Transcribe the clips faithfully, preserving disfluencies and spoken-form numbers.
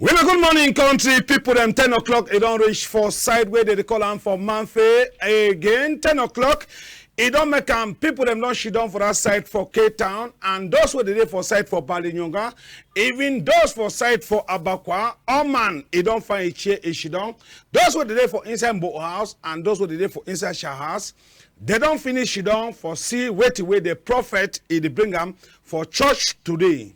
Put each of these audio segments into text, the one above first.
Well, good morning, country people dem. Ten o'clock, e don reach for side wey dey dey call am for Mamfe. Again, ten o'clock, e don make am. People dem don shidon for that side for Cape Town, and those wey dey dey for side for Balinyonga, even those for side for Abakwa, all man, e don find e chair, e shidon. Those wey dey dey for inside Mbo House and those wey dey dey for inside Sha House, dey don finish shidon for see wetin wey the prophet e dey bring am for church today.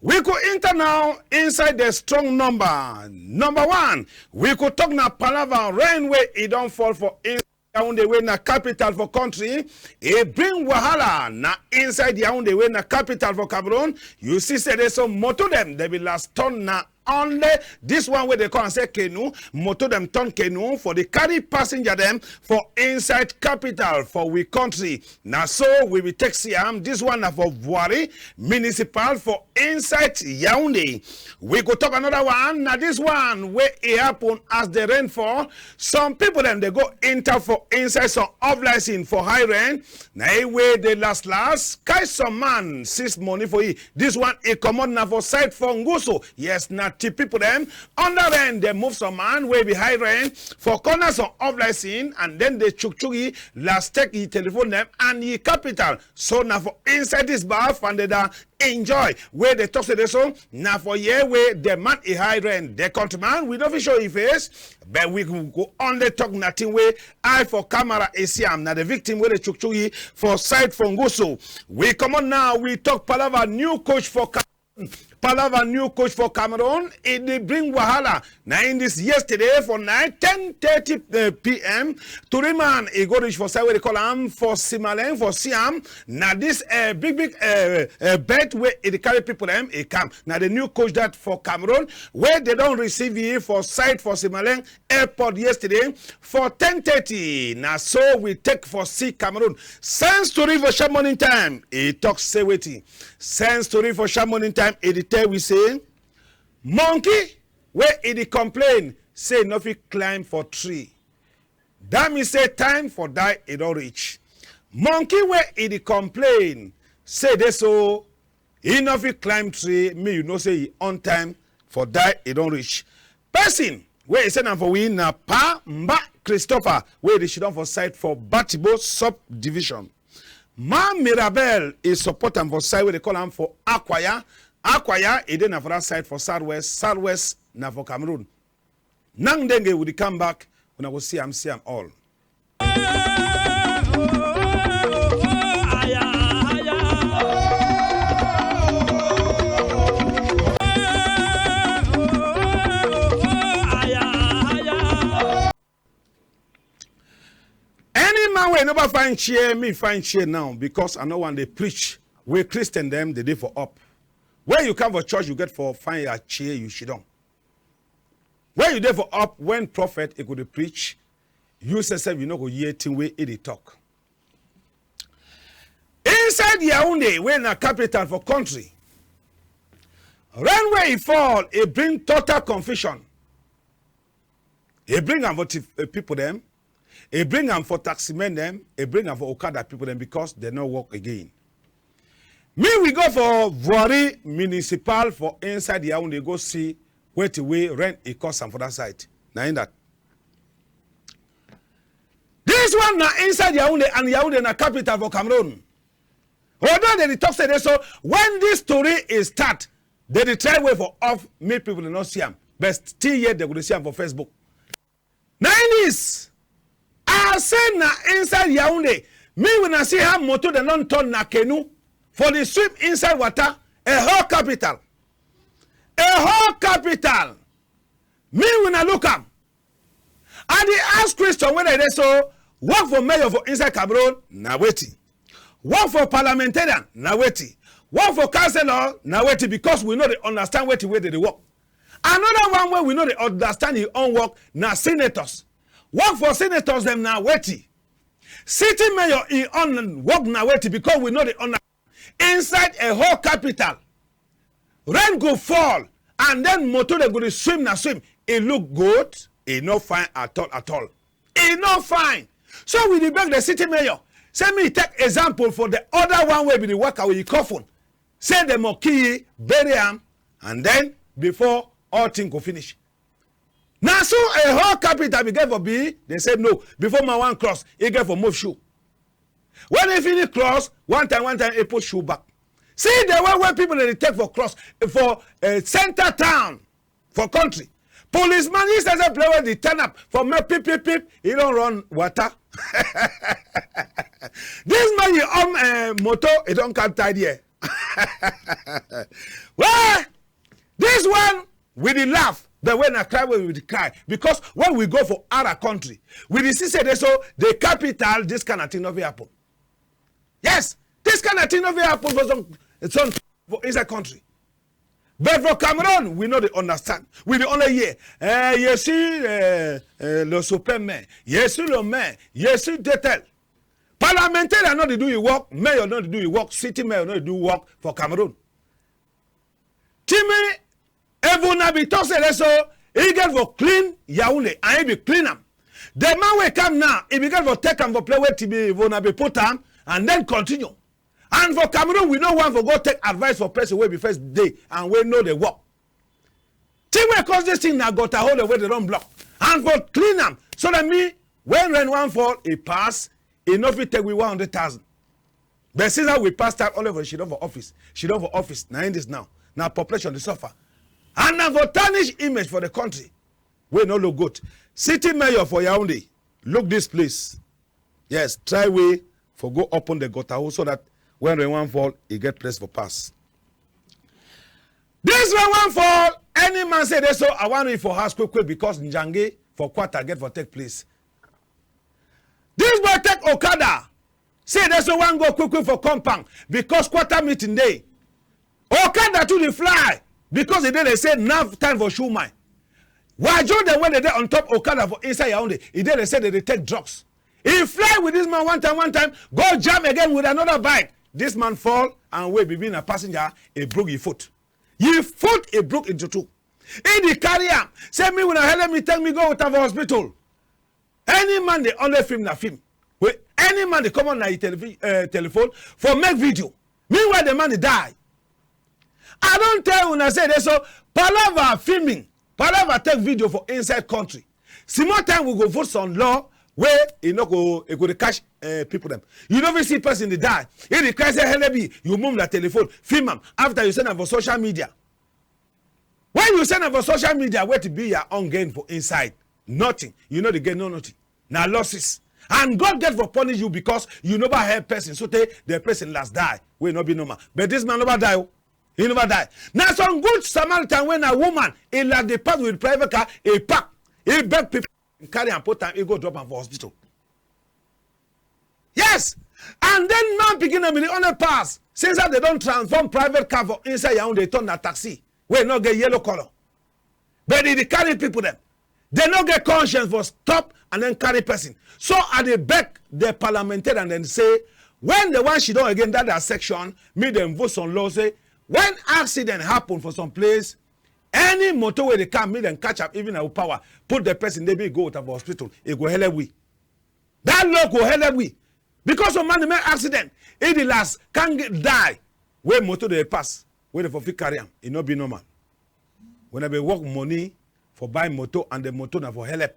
We go enter now inside the strong number. Number one, we go talk na palava rain wey e don fall for inside Yaoundé wey na capital for country. E bring wahala na inside Yaoundé wey na capital for Cameroon. You see say dey so motor dem dey be last turn na only this one wey dey call am say canoe. Motor dem turn canoe for dey carry passenger dem for inside capital for we country. Na so we be take see am. This one na for Voirie Municipal for inside Yaoundé. We go talk another one. Na this one wey e happen as the rain fall. Some people dem dey go enter for inside some off-licensing for high rain. Na e wey dey last last carry some man seize money for e. This one e comot na for side for Ngusu. Yes, na the people dem under rain dey move some man wey be high rain for corner some off-licensing, and then dey chuk chuk e last take e telephone dem and e capital. So na for inside this bar Fandeda Enjoy wey dey talk say dey so na for here wey the man e high rain. The countryman, we no fit show e face, but we go only talk na thing wey eye for camera e see am. Na the victim wey dey chuk chuk e for side for Ngusu. We comot now, we talk palava new coach for Cameroon. Palava new coach for Cameroon, e dey bring wahala. Na in this yesterday for night, ten thirty, eh, P M, tori man e go reach for side wey dey call am for Simaleng for see am. Na this, eh, big big, eh, eh, bet wey e dey carry people dem e come. Na the new coach that for Cameroon wey dey don receive e for side for Simaleng airport yesterday for ten thirty. Na so we take for see Cameroon. Sense tori for sharp morning time, e talk say wetin? Sense tori for sharp morning time, e dey tell we say monkey wey e dey complain say e no fit climb for tree. That mean say time for die e don reach. Monkey wey e dey complain say dey so e no fit climb tree, me you know say e own time for die e don reach. Person wey e send am for we na Pa Mba Christopher wey dey shidon for side for Batibo subdivision. Ma Mirabel e support am for side wey dey call am for Akwaya. Akwaya e dey na for that side for southwest. Southwest na for Cameroon. Nang denge we dey come back, una go see am, see am all. Any man wey never find chair, me find chair now because I no wan dey preach. We Christian dem dey dey for up. When you come for church, you get for find your chair, you shidon. When you dey for up, when prophet e go dey preach, you sef sef you no go hear thing wey e dey talk. Inside Yaoundé, wey na capital for country, rain wey e fall, e bring total confusion. E bring am for tif-, eh, people dem. E bring am for taxi men dem. E bring am for okada people dem because dem no work again. Me we go for Voirie Municipal for inside Yaoundé go see wetin wey rain e cause am for that side. Na in that. This one na inside Yaoundé, and Yaoundé na capital for Cameroon. Although dem dey talk say dey so when this story e start, dem dey try way for off make people dem no see am, but still yet dem go dey see am for Facebook. Na in this, I say na inside Yaoundé, me when I see how motor dem don turn na canoe for the swim inside water, a whole capital, a whole capital. Me when I look am, I dey ask question wey dey dey so, work for mayor for inside Cameroon na wetin? Work for parliamentarian na wetin? Work for councillor na wetin? Because we no dey understand wetin wey dey dey work. Another one wey we no dey understand e own work na senators. Work for senators dem na wetin? City mayor e own work na wetin? Because we no dey understand. Inside a whole capital, rain go fall and then motor dem go dey swim na swim. E look good? E no fine at all at all. E no fine. So we dey beg the city mayor say me take example for the other one wey be the worker with e coffin. Say dem must kill e, bury am, and then before all thing go finish. Na so a whole capital be get for be. Dem say no, before man wan cross, e get for move shoe. When e finish cross, one time, one time, e put shoe back. See the way wey people dey take for cross, for, eh, center town, for country. Policeman, e say, say play wey dey turn up for make pip, pip, pip, e don run water. This man, e own, eh, motor, e don come tie there. Well, this one, we dey laugh, but when I cry, we dey cry. Because when we go for other country, we dey see say dey so the capital, this kind of thing no fit happen. Yes, this kind of thing no fit happen for some, some for inside country. But for Cameroon, we no dey understand. We dey only hear, eh, je suis, eh, eh, le super maire, je suis le maire, je suis de tel. Parliamentarian no dey do e work, mayor no dey do e work, city mayor no dey do work for Cameroon. Timi, if una be talk say dey so, e get for clean Yaoundé, and e be clean am. The man wey come now, e be get for take am for play wey Timi, if una be put am, and then continue. And for Cameroon, we no want for go take advice for person wey be first dey and wey know the work. Thing wey cause this thing na gutter hole wey dey don block. And for clean am, so that me, when rain wan fall, e pass, e no fit take we one hundred thousand. But since how we pass time only for she don for office, she don for office, na in this now. Na population dey suffer. And na for tarnish image for the country, wey no look good. City mayor for Yaoundé, look this place. Yes, try way for go open the gutter hole so that when rain wan fall, e get place for pass. This rain wan fall, any man say dey so, I wan reach for house quick quick because Njangi for quarter get for take place. This boy take okada, say dey so wan go quick quick for compound because quarter meeting dey. Okada too dey fly because e dey dey say na time for shoe mine. Wajo dem wey dey dey on top okada for inside Yaoundé, e dey dey say dem dey take drugs. E fly with this man one time, one time, go jam again with another bike. This man fall and wey be be na passenger, e broke e foot. E foot e broke into two. E dey carry am, say me, una help me, take me go with am for hospital. Any man dey only film na film. Wey any man dey comot na e televi-, eh, telephone for make video. Meanwhile, the man dey die. I don tell una say dey so palava filming, palava take video for inside country. Small time we go vote some law wey e no go, e go dey catch, eh, people dem. You no fit see person dey die. E dey cry say, "Help me," you move na telephone, film am. After you send am for social media. When you send am for social media, wetin be your own gain for inside? Nothing. You no dey gain no nothing. Na losses. And God get for punish you because you never help person. So tey the person last die. Wey no be normal. But this man never die o. He never die. Na some good Samaritan wey na woman, e last dey pass with private car, e pack, e beg people, carry am put am, e go drop am for hospital. Yes! And then man pikin dem be the only pass. Since that they don transform private car for inside Yaoundé, turn na taxi wey no get yellow color. But e dey carry people dem. They no get conscience for stop and then carry person. So I dey beg the parliamentarian dem say, when the one she don again that their section, make dem vote some law say, when accident happen for some place, any motor wey dey come, make dem catch am, even na power, put the person dey, make e go with am for hospital. E go help we. That law go help we. Because some man dey make accident, e dey last, can get die. Wey motor dey pass, wey dey for fit carry am, e no be normal. When I be work money for buy motor and the motor na for help.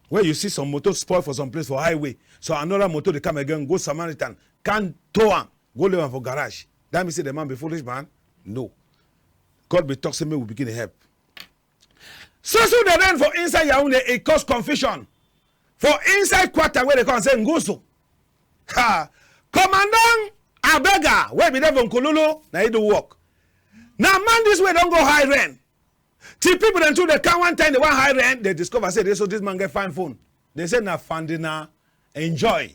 When you see some motor spoil for some place for highway, so another motor dey come again, go Samaritan, can tow am, go leave am for garage. That mean say the man be foolish man? No. God be talk say make we begin dey help. So so the rain for inside Yaoundé, e cause confusion for inside quarter wey dey call say Ngusu. Ha! Commandant Abega, wey be dey for Nkululu, na e do work. Na man this wey don go high rain. Till people dem too dey come one time, dey wan high rain, dey discover say dey so this man get fine phone. Dey say na Fandina Enjoy.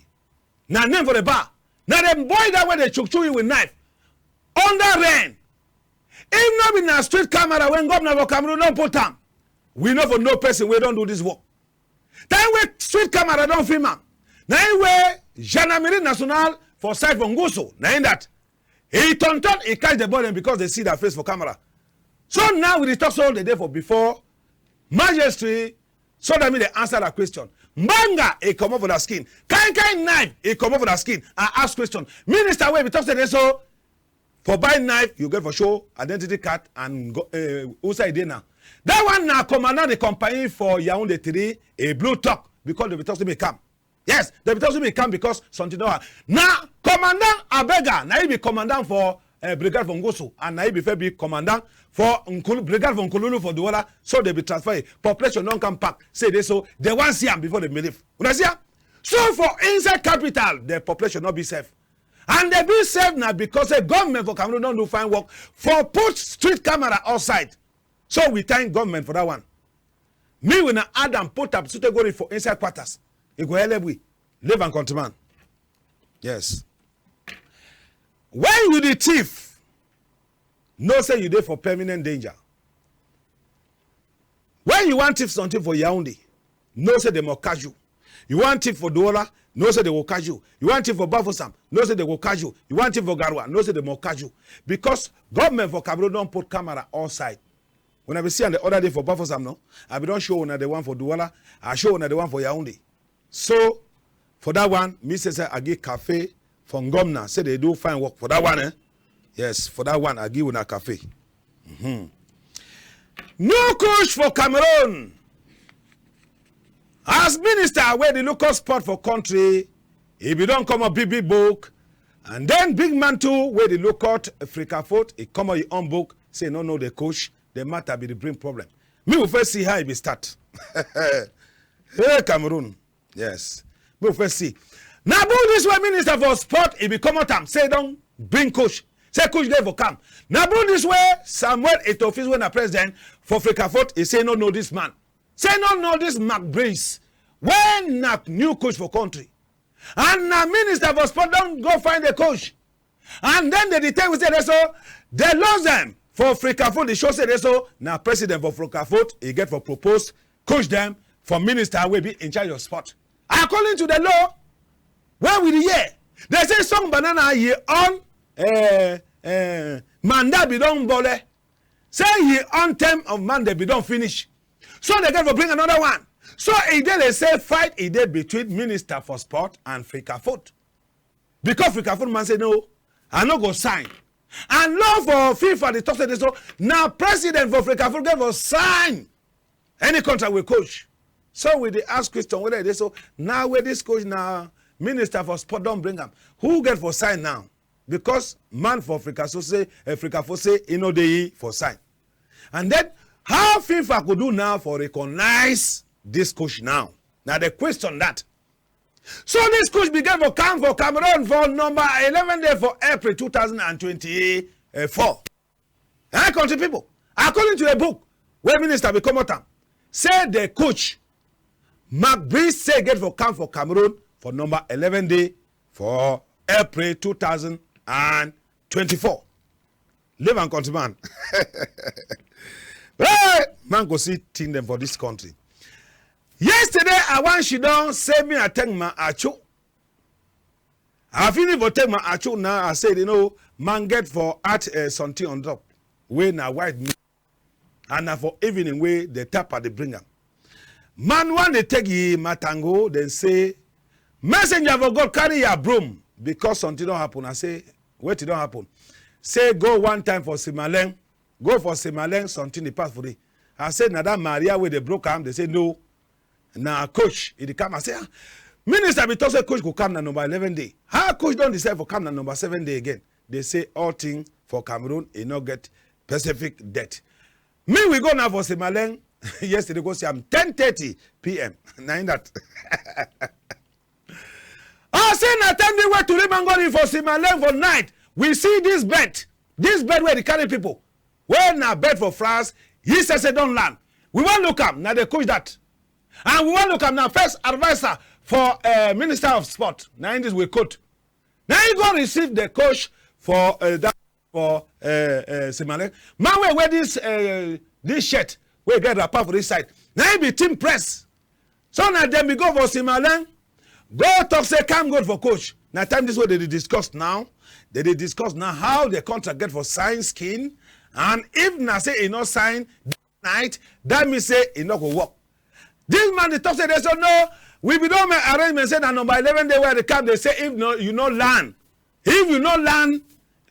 Na name for the bar. Na the boy that wey dey chook chook you with knife under rain. If no be na street camera wey governor for Cameroon don put am, we no for know person wey don do this work. Time wey street camera don film am, na him wey Gendarmerie Nationale for side for Ngusu, na him that. E turn turn, e catch the boy dem because dey see their face for camera. So now we dey talk so all the day for before magistrate, so that me dey answer that question. Mbanga, e comot for that skin. Kind kind knife, e comot for that skin. I ask question. Minister wey be talk say dey so For buy knife, you get for show identity card and go, eh, who side dey now. That one na commandant the company for Yaoundé three, a blue talk, because dem be talk say make come. Yes, dem be talk say make come because something don happen. Na commandant Abega, na he be commandant for, eh, Brigade for Nkusu, and na he be first be commandant for Nkulu, Brigade for Nkululu for Douala. So dem be transfer. Population don come back. Say dey so, dem wan see am before dem believe. Una see am? So for inside capital, the population no be safe. And dem be safe na because say government for Cameroon don do fine work for put street camera outside. So we thank government for that one. Me, we na add am put am so take go reach for inside quarters. E go help we. Leave am, countryman. Yes. When you dey thief, know say you dey for permanent danger. When you wan thief something for Yaoundé, know say dem must catch you. You wan thief for Douala, know say dem go catch you. You wan thief for Bafoussam, know say dem go catch you. You wan thief for Garoua, know say dem must catch you. Because government for Cameroon don put camera all side. When I be see am the other day for Bafoussam, no, I be don show una the one for Douala, I show una the one for Yaoundé. So, for that one, me say, say I give cafe for Ngomna. Say dem do fine work for that one, eh? Yes, for that one, I give una cafe. Mhm. New coach for Cameroon. As minister wey dey look out sport for country, e be don come up big, big book. And then big man too, wey dey look out Africa foot, e come up e own book, say no, no, the coach, the matter be dey bring problem. Me we first see how e be start. Hey, Cameroon. Yes. Make we first see. Na book this wey minister for sport, e be comot am, say e don bring coach. Say coach get for come. Na book this wey Samuel Eto'o Fils, wey na president for Africa foot, e say no know this man. Say no know this Marc Brice, wey na new coach for country. And na minister for sport don go find the coach. And then dem dey tell we say dey so, dem lose dem for Africa foot. E show say dey so, na president for Africa foot, e get for propose coach dem for minister wey be in charge of sport. According to the law, wey we dey hear, dem say some banana yi own, eh, eh, mandat be don bole. Say yi own term of mandate be don finish. So dem get for bring another one. So e dey, dem say fight e dey between minister for sport and Africa foot. Because Africa foot man say no, I no go sign. And law for FIFA dey talk say dey so, na president for Africa foot get for sign any contract with coach. So we dey ask question whether e dey so, now wey this coach na minister for sport don bring am, who get for sign now? Because man for Africa so say, Africa foot say e no dey for sign. And then how FIFA go do now for recognize this coach now? Na the question that. So this coach be get for come for Cameroon for number eleven day for April two thousand and twenty-four. Eh, country people, according to a book wey minister be comot am, say the coach Marc Brice say get for come for Cameroon for number eleven day for April two thousand and twenty-four. Leave am, countryman. Hey, man go see thing dem for this country. Yesterday, I wan sidon say me I take my achu. I finish for take my achu now. I say, you know, man get for add, eh, something on top. Wey na white meat. And na for evening wey the tapper dey bring am. Man wan dey take yi matango, dem say, messenger for God, carry your broom, because something don happen. I say, wetin don happen? Say go one time for Simaleng. Go for Simaleng, something dey pass for there. I say na that Maria wey dey broke am. Dem say no. Na coach, e dey come. I say, ah, minister be talk say coach go come na number eleven day. How coach don decide for come na number seven day again? Dem say all thing for Cameroon, e no get specific date. Me, we go now for Simaleng yesterday, go see am ten thirty P M. Na in that. I say na time dey wey tori man go reach for Simaleng for night. We see this bed, this bed wey dey carry people. Wey na bed for France, yi say say don land. We wan look am, na the coach that. And we wan look am na first adviser for, eh, Minister of Sport. Na in this we quote. Na he go receive the coach for, eh, that, for, eh, eh, Simaleng. Man wey wear this, eh, this shirt wey get wrapper for this side. Na he be team press. So na dem be go for Simaleng, go talk say come good for coach. Na time this wey dem dey discuss now. Dem dey discuss now how the contract get for sign skin, and if na say e no sign that night, that mean say e no go work. This man dey talk say dey so no, we be don make arrangement say na number eleven day wey I dey come. Dem say if no, you no land. If you no land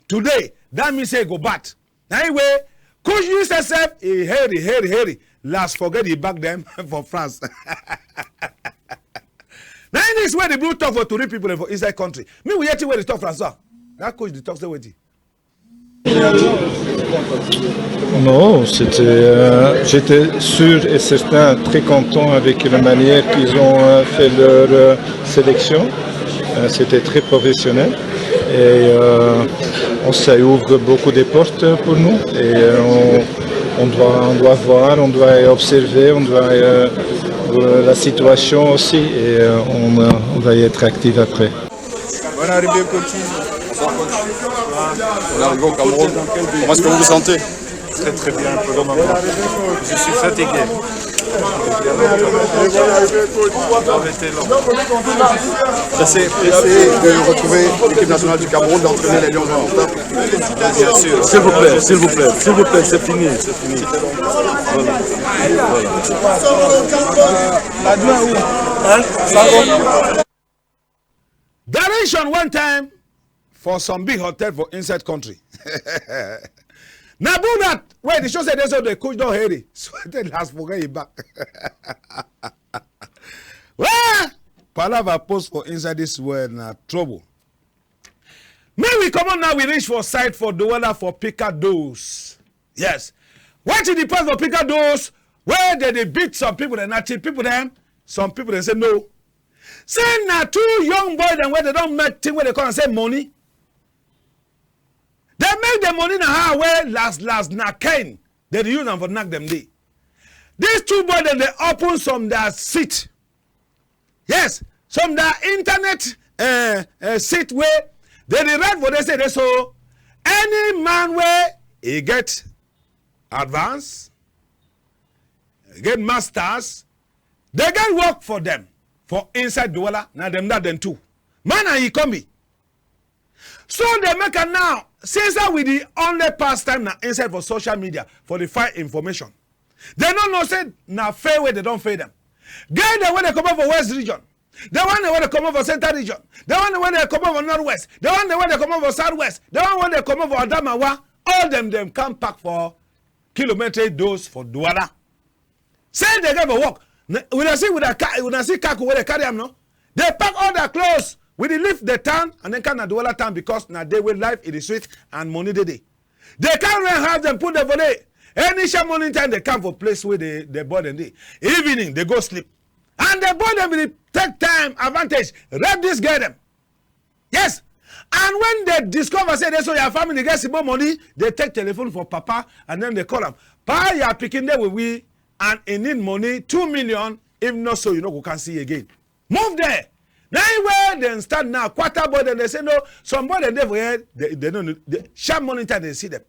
today, that mean say e go bad. Na him wey Kush use herself, e hurry, hurry, hurry. Last forget e back dem for France. Na him this wey the blue talk for tori people dem for inside country. Me we hear thing wey dey talk François. That Kush dey talk say wetin? Non, c'était, euh, j'étais sûr et certain, très content avec la manière qu'ils ont, euh, fait leur, euh, sélection. Euh, c'était très professionnel. Et, euh, on, ça ouvre beaucoup de portes pour nous. Et, euh, on, on doit, on doit voir, on doit observer, on doit, euh, euh, la situation aussi. Et, euh, on, euh, on va y être actif après. Bonne arrivée, coach. Bonsoir, coach. On est arrivé au Cameroun. Comment est-ce que vous vous sentez ? Très, très bien pour le moment. Je suis fatigué. Pressé, pressé de retrouver l'équipe nationale du Cameroun, d'entraîner les Lions Noirs. Bien sûr. S'il vous plaît, s'il vous plaît, s'il vous plaît, c'est fini, c'est fini. Voilà. Voilà. Hein ? Direction one time for some big hotel for inside country. Na bull that wey dey show say dey so the coach don hurry. So the last forget e back. Well, palava post for inside this world na trouble. Make we comot now, we reach for side for Douala for Pika Dos. Yes. Wetin dey pass for Pika Dos wey dem dey beat some people dem, na till people dem, some people dem say no. Say na two young boy dem wey dem don make thing wey dey call am say money. Dem make the money na how wey last last na cane dem dey use am for knack dem dey. These two boy dem dey open some their seat. Yes, some their internet, eh, eh, seat wey dem dey write for there say dey so any man wey e get advance, e get masters, dey get work for dem for inside Douala, na dem that dem too. Man and e come be. So dey make am now, since that we the only pass time na inside for social media for the find information. Dem no know say na fail wey dem don fail dem. Girl dem wey dey comot for West Region, the one dem wey dey comot for Central Region, the one dem wey dey comot for Northwest, the one dem wey dey comot for Southwest, the one wey dey comot for Adamawa, all dem dem come pack for Kilometre Dos for Douala. Say dey get for work. Na, wuna see, wuna ca-, wuna see kaku wey dey carry am, no? Dey pack all their clothes, we dey leave the town and then come na Douala town because na dey wey life e dey sweet and money dey dey. Dey come rent house dem put dem for there. Any sharp morning time dey come for place wey dey, the boy dem dey. Evening dey go sleep. And the boy dem be dey take time, advantage, rape this girl dem. Yes. And when dey discover say dey so your family get small money, dey take telephone for papa and then dey call am, "Pa, your pikin dey with we and e need money, two million. If not so, you no go come see again. Move there." Na him wey dem start now. Quarter boy dem dey say no. Some boy dem dey for here, dey, dey no know. Dey, sharp morning time dey see dem.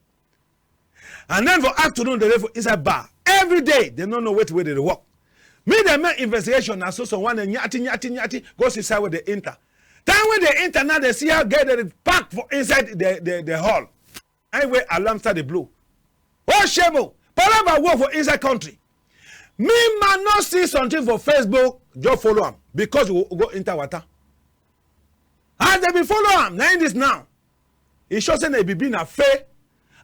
And then for afternoon, dey dey for inside bar. Every day, dey no know wetin wey dey dey work. Me dey make investigation, na so some one dey nyati, nyati, nyati, go see side wey dey enter. Time wey dey enter now, dey see how girl dey pack for inside the, the, the hall. Anyway, alarm start dey blow. Oh, shame o! Palava work for inside country. Me man no see something for Facebook, just follow am because we go enter water. As dey be follow am, na him this now. E show say na e be be na fair.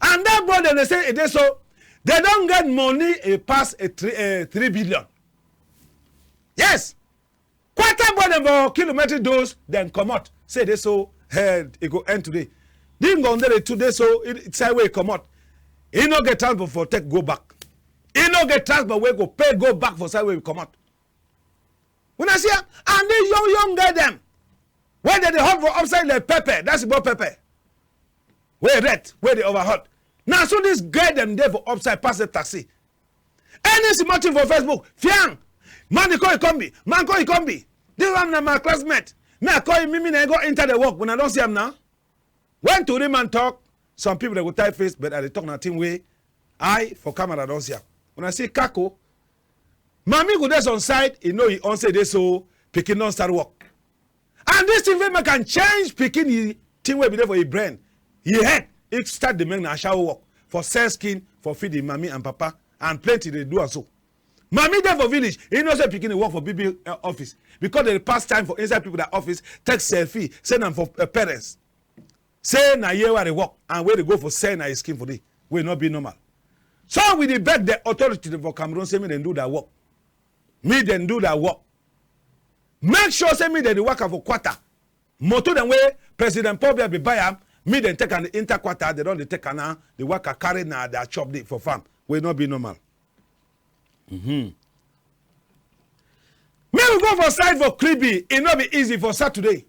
And that boy dem dey say e dey so, dey don get money e pass a three, eh, three billion. Yes. Quarter boy dem for Kilometre Dos, dem comot. Say dey so, eh, e go end today. Dingo dey today so, e, side wey e comot. E no get transport for take go back. E no get transport wey go pay go back for side wey e comot. Wuna see am? And the young, young girl dem, wey dey dey hot for upside like pepper, that's about pepper. Wey red, wey dey over hot. Na so this girl dem dey for upside pass the taxi. Any small thing for Facebook, fiang! Man, e call e come be. Man call e come be. This one na my classmate. Me, I call him, me, me, na go enter the work. Wuna don see am now? When tori man talk, some people dey go tie face, but I dey talk na thing wey I for camera don see am. Wuna see kako, mami go dey some side, e know e own say dey so, pikin don start work. And this thing wey make am change pikin, e thing wey be dey for e brain, e head, e start dey make na ashawo work for sell skin, for feed e mami and papa, and plenty dey do am so. Mami dey for village, e know say pikin dey work for big big, eh, office because dey dey pass time for inside people that office, take selfie, send am for, eh, parents. Say na here wey I dey work and wey dey go for sell na yi skin for dey, wey no be normal. So we dey beg the authority for Cameroon say make dem do their work. Make dem do their work. Make sure say make dem dey waka for quarter. Motor dem wey President Paul Biya be buy am, make dem take am dey enter quarter, dem don dey take am now, dey waka carry na their chop dey for farm. Wey no be normal. Mm-hmm. Make we go for side for Kribi, e no be easy for Saturday.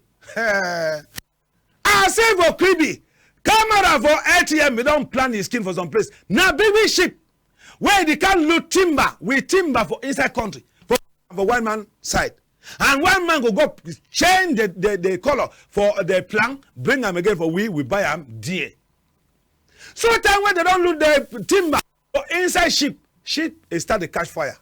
I say for Kribi, camera for L T M, we don plan yi skin for some place. Na big big ship wey dey come load timber, with timber for inside country, for, for white man side. And white man go go change the, the, the color for the plan, bring am again for we, we buy am there. So time wey dem don load the timber for inside ship, ship e start dey catch fire.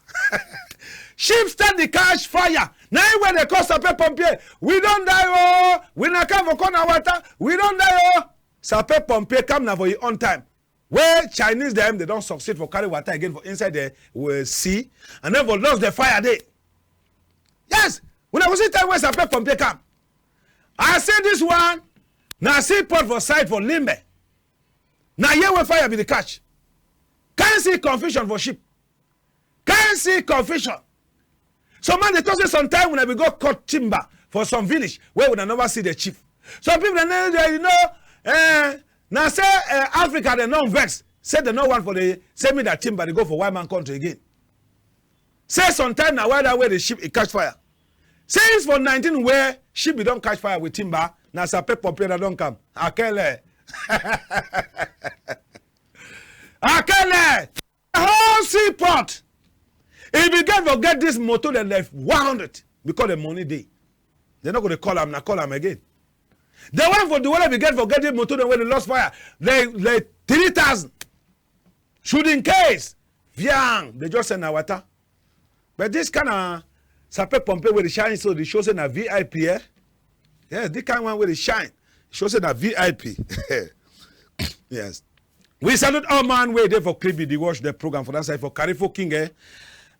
Ship start dey catch fire. Na yi wey dem call sapeur pompier. We don die oh, we na come for corner water, we don die oh. Sapeur pompier come na for yi own time. Wey Chinese dem, dem don succeed for carry water again for inside the, uh, sea, and then for lost the fire dey. Yes, wuna go see time wey sapeur pompier come. I say this one na seaport for side for Limbe. Na here wey fire be dey catch. Come see confusion for ship. Come see confusion. Some man dey talk say sometime wuna be go cut timber for some village wey wuna never see the chief. Some people dem dey, you know, eh, na say, eh, Africa dem no vex. Say dem no want for the, say make their timber dey go for white man country again. Say sometime na why that wey the ship e catch fire. Since for nineteen wey ship be don catch fire with timber, na sapeur pompier na don come. Akele. Akele. Whole seaport. If you get for get this motor, dem left one hundred because the money dey. Dem no go dey call am, na call am again. The one for the one wey be get for get the motor, dem wey dey lost fire, like, like three thousand. Should in case, viang, dem just send na water. But this kind of sapeur pompier wey dey shine so, dey show say na V I P, eh? Yes, this kind one wey dey shine, show say na V I P. Yes. We salute all man wey dey for Kribi, dey watch the program for that side for Carrefour King, eh?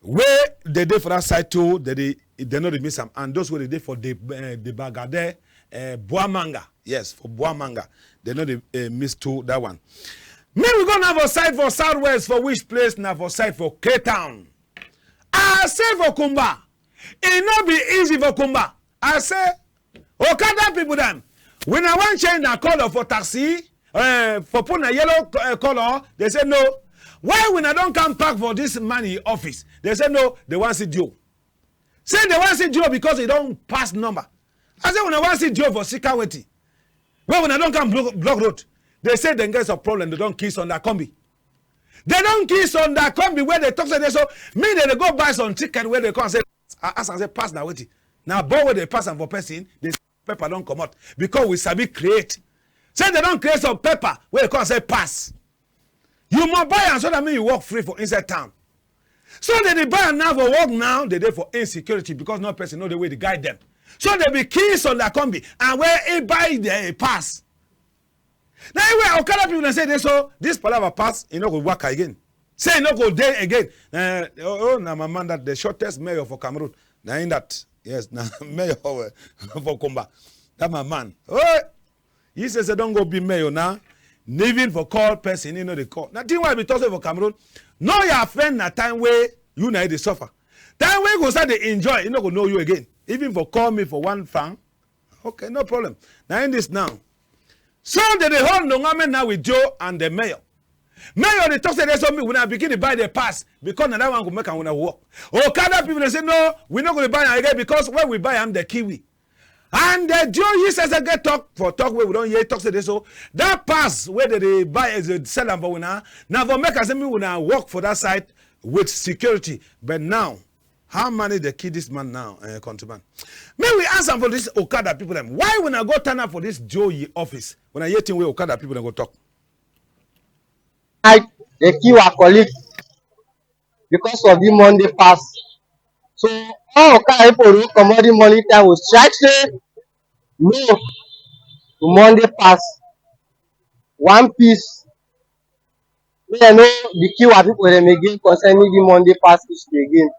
Wey dem dey for that side too, dem dey, dem no dey miss am. And those wey dey dey for the, eh, the Bagade, eh, Buamanga. Yes, for Buamanga. Dem no dey, eh, miss too that one. Make we go now for side for Southwest, for which place na for side for Cape Town. I say for Kumba, e no be easy for Kumba. I say, Okada people dem, wuna wan change na color for taxi, eh, for put na yellow co-, eh, color. Dem say no. Why wuna don come park for this man yi office? Dem say no, dem wan see D O. Say dem wan see D O because e don pass number. I say wuna wan see D O for sika wetin? Wey wuna don come block, block road. Dem say dem get some problem, dem don kill some their combi. Dem don kill some their combi wey dem talk say dey so, me dem dey go buy some ticket wey dem come say, I ask am say pass na wetin? Na ball wey dem pass am for person, the paper don comot because we sabi create. Say dem don create some paper wey dem come say pass. You must buy am so that make you walk free for inside town. So dem dey buy am now for work now, dem dey for insecurity because no person no dey wey dey guide dem. So dem be kill some their combi and wey e buy the pass. Na yi wey Okada people dem say dey so, this palava pass, e no go waka again. Say e no go dey again. Eh, oh, oh, na my man that the shortest mayor for Cameroon. Na him that, yes, na mayor for, for Kumba. That my man. Oh, he say, say don go be mayor now. Even for call person, e no dey call. Na thing wey I be talk say for Cameroon, know your friend na time wey you na yi dey suffer. Time wey you go start dey enjoy, e no go know you again. Even for call me for one franc, okay, no problem. Na in this now. So dem dey hold ndonga men now with D O and the mayor. Mayor dey talk say dey so me, wuna begin dey buy the pass because na that one go make am wuna work. Okada people dem say no, we no go dey buy am again because when we buy am, dem kill we. And the D O yi say, say get talk for talk wey we don hear talk say dey so that pass wey dem dey buy as dem sell am for wuna, na for make am say me wuna work for that side with security. But now, how many dem kill this man now, eh, countryman? Make we ask am for this Okada people dem. Why wuna go turn up for this D O yi office? Wuna hear thing wey Okada people dem go talk. Like, dem kill our colleague because of the Monday pass. So all Okada people wey comot the morning time go strike say no to Monday pass. One piece. Make dem no dey kill our people dem again concerning the Monday pass issue again.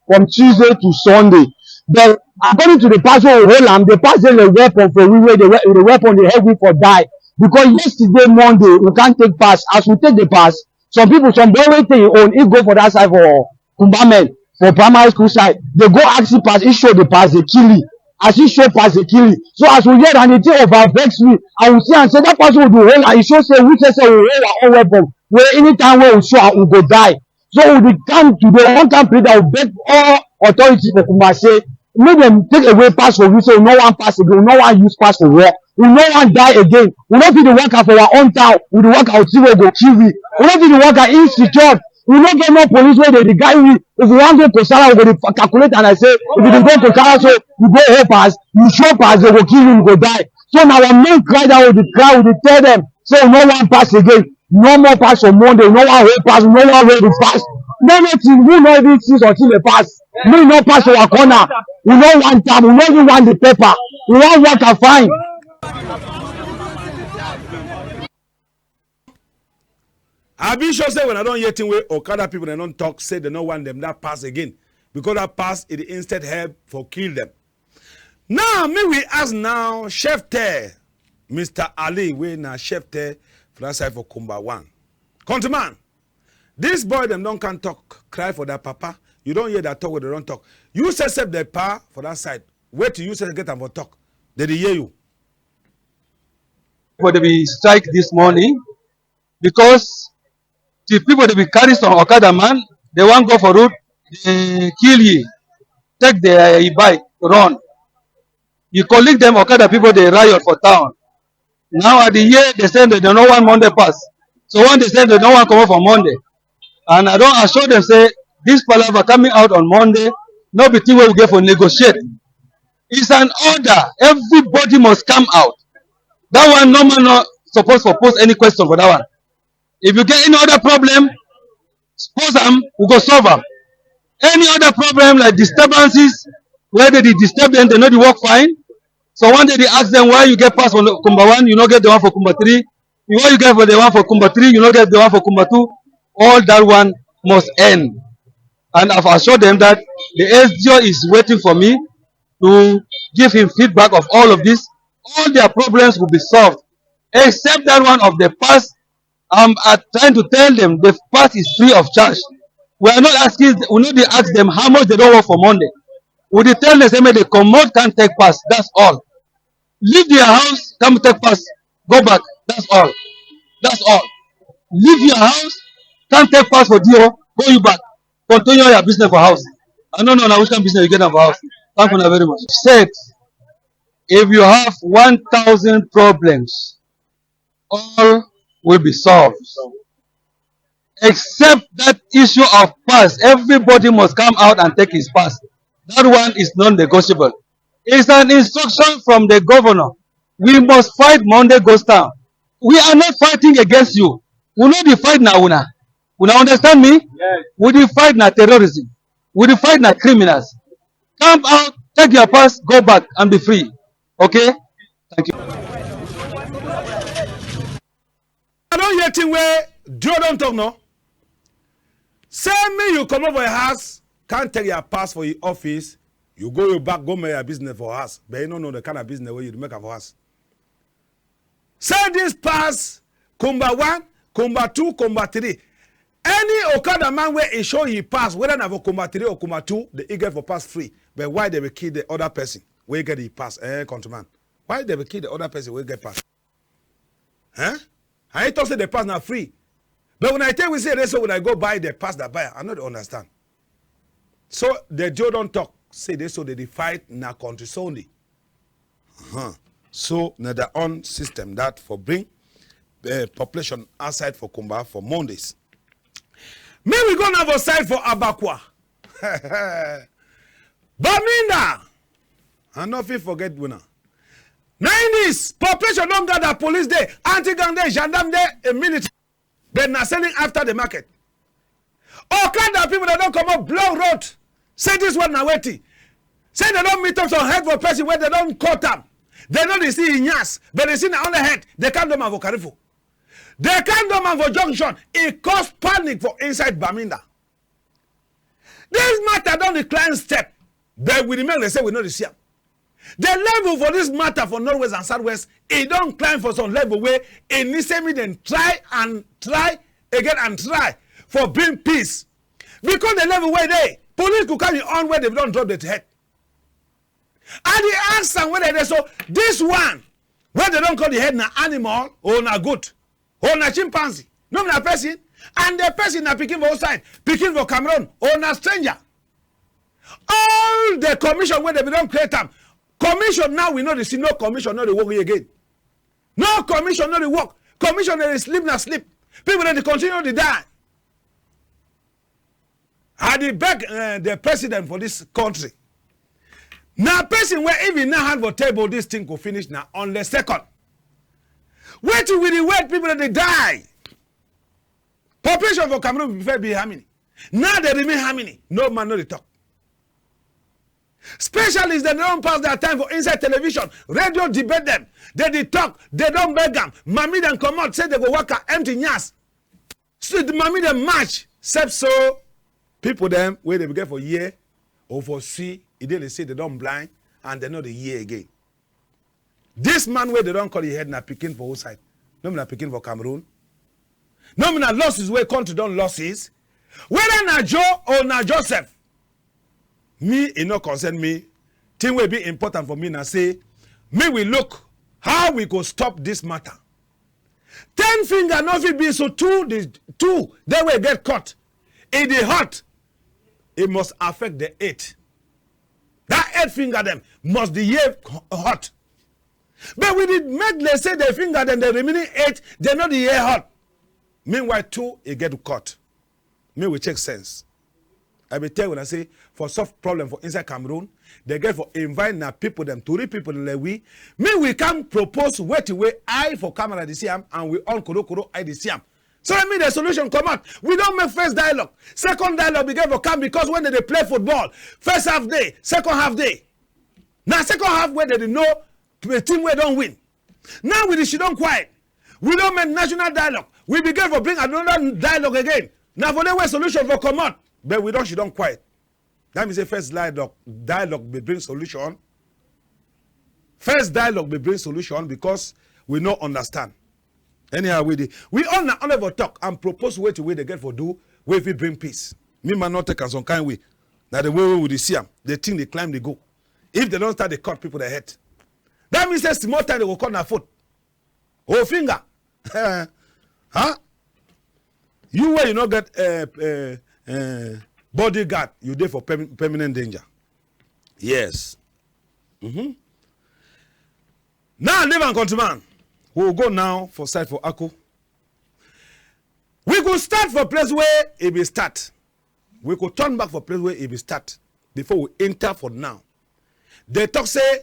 From Tuesday to Sunday. But According to the pass wey we hold am, the pass dey the weapon for we, wey the we-, the weapon dey help we for die. Because yesterday Monday, we can't take pass. As we take the pass, some people, some boy wey take him own, he go for that side for Kumba men, for primary school side. They go ask him pass, he show the pass, they kill him. As he show pass, they kill him. So as we hear and the thing over vex me, and we see and say that person we do hold, and he show say we say, say we hold our own weapon. Wey anytime wey we show am, we go die. So we dey come today, we wan come plead and we beg all authority for Kumba say, make dem take away pass for we, so we no wan pass again, we no wan use pass for war, we no wan die again, we no fit dey waka for our own town, we dey waka with thing wey go kill we, we no fit dey waka insecure, we no get no police wey dey dey guide we. If we wan go Kosala, we go dey fa-, calculate and I say, if we dey go Kosala, so we go hold pass, you show pass, they go kill you, you go die. So na our main cry that we dey cry, we dey tell dem, say we no wan pass again. No more pass for Monday. We no wan hold pass. We no wan hold the pass. No nothing. We no even see something dey pass. We no pass our corner. We no want am. We no even want the paper. We wan work and fine. I be sure say when I don hear thing wey Okada people dem don talk, say dem no want dem that pass again, because that pass e dey instead help for kill dem. Now, me we ask now, Chef Teh, Mister Ali, wey na Chef Teh for that side for Kumba One. Countryman, this boy dem don come talk, cry for their papa. You don hear that talk wey dem don talk. You sef sef the pa for that side. Wait till you sef get am for talk. Dem dey hear you. But dem be strike this morning. Because the people dem be carry some okada man, dem wan go for road, dem kill yi, take the, eh, bike, run. Yi colleague dem okada people dey riot for town. Now I dey hear dem say dem no want Monday pass. So one dey say dem no want comot for Monday. And I don assure dem say this palava coming out on Monday, no be thing wey we get for negotiate. It's an order. Everybody must come out. That one, no man no suppose for pose any question for that one. If you get any other problem, pose am, we go solve am. Any other problem like disturbances, where dem dey disturb dem, dem no dey work fine. So one day dem ask dem why you get pass for Kumba One, you no get the one for Kumba Three. Why you get for the one for Kumba Three, you no get the one for Kumba Two. All that one must end. And I've assured them that the S D O is waiting for me to give him feedback of all of this. All their problems will be solved, except that one of the pass. I'm, uh, trying to tell them the pass is free of charge. We are not asking, we no dey ask them how much dem don work for Monday. We dey tell them say make dem comot, come take pass. That's all. Leave their house, come take pass, go back. That's all. That's all. Leave your house, come take pass for D O, go you back. Continue your business for house. I no know na which kind business you get am for house. Thank you very much. Said, if you have one thousand problems, all will be solved. Except that issue of pass, everybody must come out and take his pass. That one is non-negotiable. It's an instruction from the governor. We must fight Monday ghost town. We are not fighting against you. We no dey fight na una. Una understand me? Yes. We dey fight na terrorism. We dey fight na criminals. Come out, take your pass, go back and be free. Okay? Thank you. I don hear thing wey D O don talk, no? Say me you comot for your house, come take your pass for your office, you go your back, go make your business for house. But you no know the kind of business wey you dey make am for house. Say this pass, Kumba One, Kumba Two, Kumba Three. Any okada man wey e show yi pass, whether na for Kumba Three or Kumba Two, the e get for pass free. But why dem be kill the other person wey get the pass? Eh, countryman. Why dem be kill the other person wey get pass? Eh? I talk say the pass na free. But when I tell we say this, so when I go buy the pass that buy, I no dey understand. So the D O don talk say this, so dem dey fight na country Sunday. Uh-huh. So na their own system that for bring the population outside for Kumba for Mondays. Make we go now for side for Abakwa. Bamenda! I no fit forget una. Na in this, population don gather, police dey, anti-gang dey, gendarme dey, a military. But na selling after the market. Okada people dem don comot block road. Say this one na wetin? Say dem don meet up some head for person wey dem don cut am. Dem no dey see yi nyas, but dem see na only head. Dem come do am for Carrefour. Dem come do am for junction. E cause panic for inside Bamenda. This matter don dey climb step. But we dey make dem say we no dey see am. The level for this matter for Northwest and Southwest, e don climb for some level wey e need say make dem try and try again and try for bring peace. Because the level wey dey, police go carry on wey dem don drop the head. I dey ask am whether dey so this one wey dem don call the head na animal or na goat or na chimpanzee, no be na person, and the person na pikin for outside, pikin for Cameroon or na stranger. All the commission wey dem be don create am, commission now we no dey see, no commission no dey work again. No commission no dey work. Commission dey sleep na sleep. People dem dey continue dey die. I dey beg, eh, the president for this country. Na person wey if e no hand for table, this thing go finish na on the second. Wetin we dey wait, people dem dey die. Population for Cameroon before be how many? Now dem remain how many? No man no dey talk. Specialists dem don pass their time for inside television, radio debate dem. Dem dey talk, dem don beg am. Mami dem comot say dem go waka empty nyash. So the mami dem match, except so people dem wey dem get for hear or for see, e dey dey say dem don blind and dem no dey hear again. This man wey dem don call the head na pikin for outside, no be na pikin for Cameroon. No be na losses wey country don losses. Whether na Joe or na Joseph, me, e no concern me. Thing wey be important for me na say, make we look how we go stop this matter. Ten finger no fit be so two, the two, they wey get cut, e dey hot, e must affect the eight. That eight finger dem must dey hear hot. But we dey make dem say the finger dem, the remaining eight, dem no dey hear hot. Meanwhile, two, e get cut. Make we check sense. I be tell una say for solve problem for inside Cameroon, dem get for invite na people dem, tori people dem like we. Make we come propose wetin wey eye for camera dey see am and we own korokoro eye dey see am. So that mean the solution comot. We don make first dialogue. Second dialogue begin for come because when dem dey play football, first half dey, second half dey. Na second half wey dem dey know the team wey don win. Now we dey sidon quiet. We don make national dialogue. We begin for bring another dialogue again. Na for there wey solution for comot. But we don sidon quiet. That mean say first dialogue, dialogue be bring solution. First dialogue be bring solution because we no understand. Anyhow we dey, we all na only for talk and propose wetin wey dem get for do wey fit bring peace. Me man no take am some kind way. Na the way wey we dey see am, the thing dey climb dey go. If dem don start dey cut people their head, that mean say small time dem go cut na foot or finger. Huh? You wey you no get, eh, eh, eh, bodyguard, you dey for perm-, permanent danger. Yes. Mm-hmm. Now, leave am, countryman. We go now for side for Ako. We go start for place where e be start. We go turn back for place where e be start before we enter for now. Dem talk say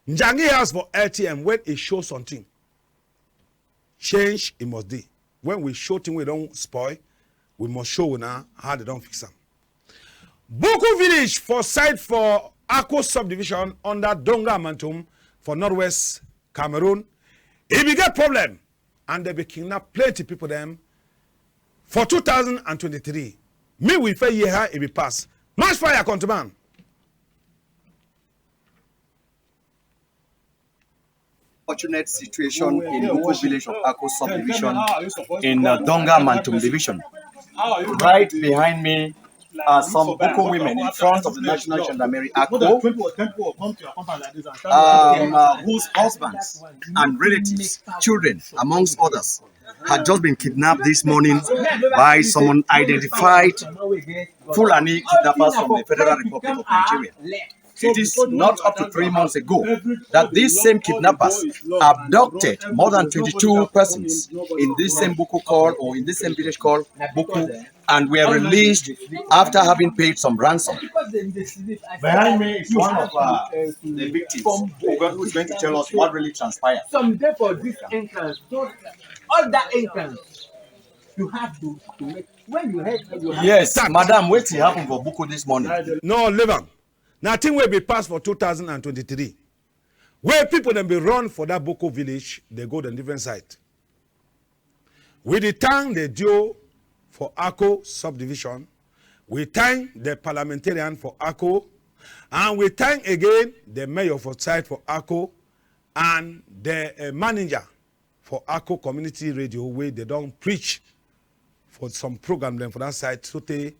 Njangi house for L T M, when e show something, change e must dey. When we show thing wey don spoil, we must show una how dem don fix am. Buku village for side for Ako subdivision under Donga Mantung for northwest Cameroon, e be get problem and dem be kidnap plenty people dem for two thousand and twenty-three. Me we fit hear how e be pass. Match fire, countryman. Unfortunate situation in Buku village of Ako subdivision in, uh, Donga Mantung division. Right behind me are some Buku women in front of the National Gendarmerie Ako, um, uh, whose husbands and relatives, children, amongst others, had just been kidnapped this morning by some unidentified Fulani kidnappers from the Federal Republic of Nigeria. It is not up to three months ago that these same kidnappers abducted more than twenty-two persons in this same Buku called, or in this same village called Buku, and were released after having paid some ransom. Behind me is one of, uh, the victims who go-, who is going to tell us what really transpired. Some dey for this entrance, those, all that entrance, you have to, to make, when you head, you have. Yes, madam, wetin happen for Buku this morning? No, leave am. Na thing wey be pass for two thousand and twenty-three. Wey people dem be run for that Buku village, dem go dem different side. We dey thank the D O for Ako subdivision. We thank the parliamentarian for Ako. And we thank again the mayor for side for Ako and the, uh, manager for Ako Community Radio, wey dem don preach for some program dem for that side, so tey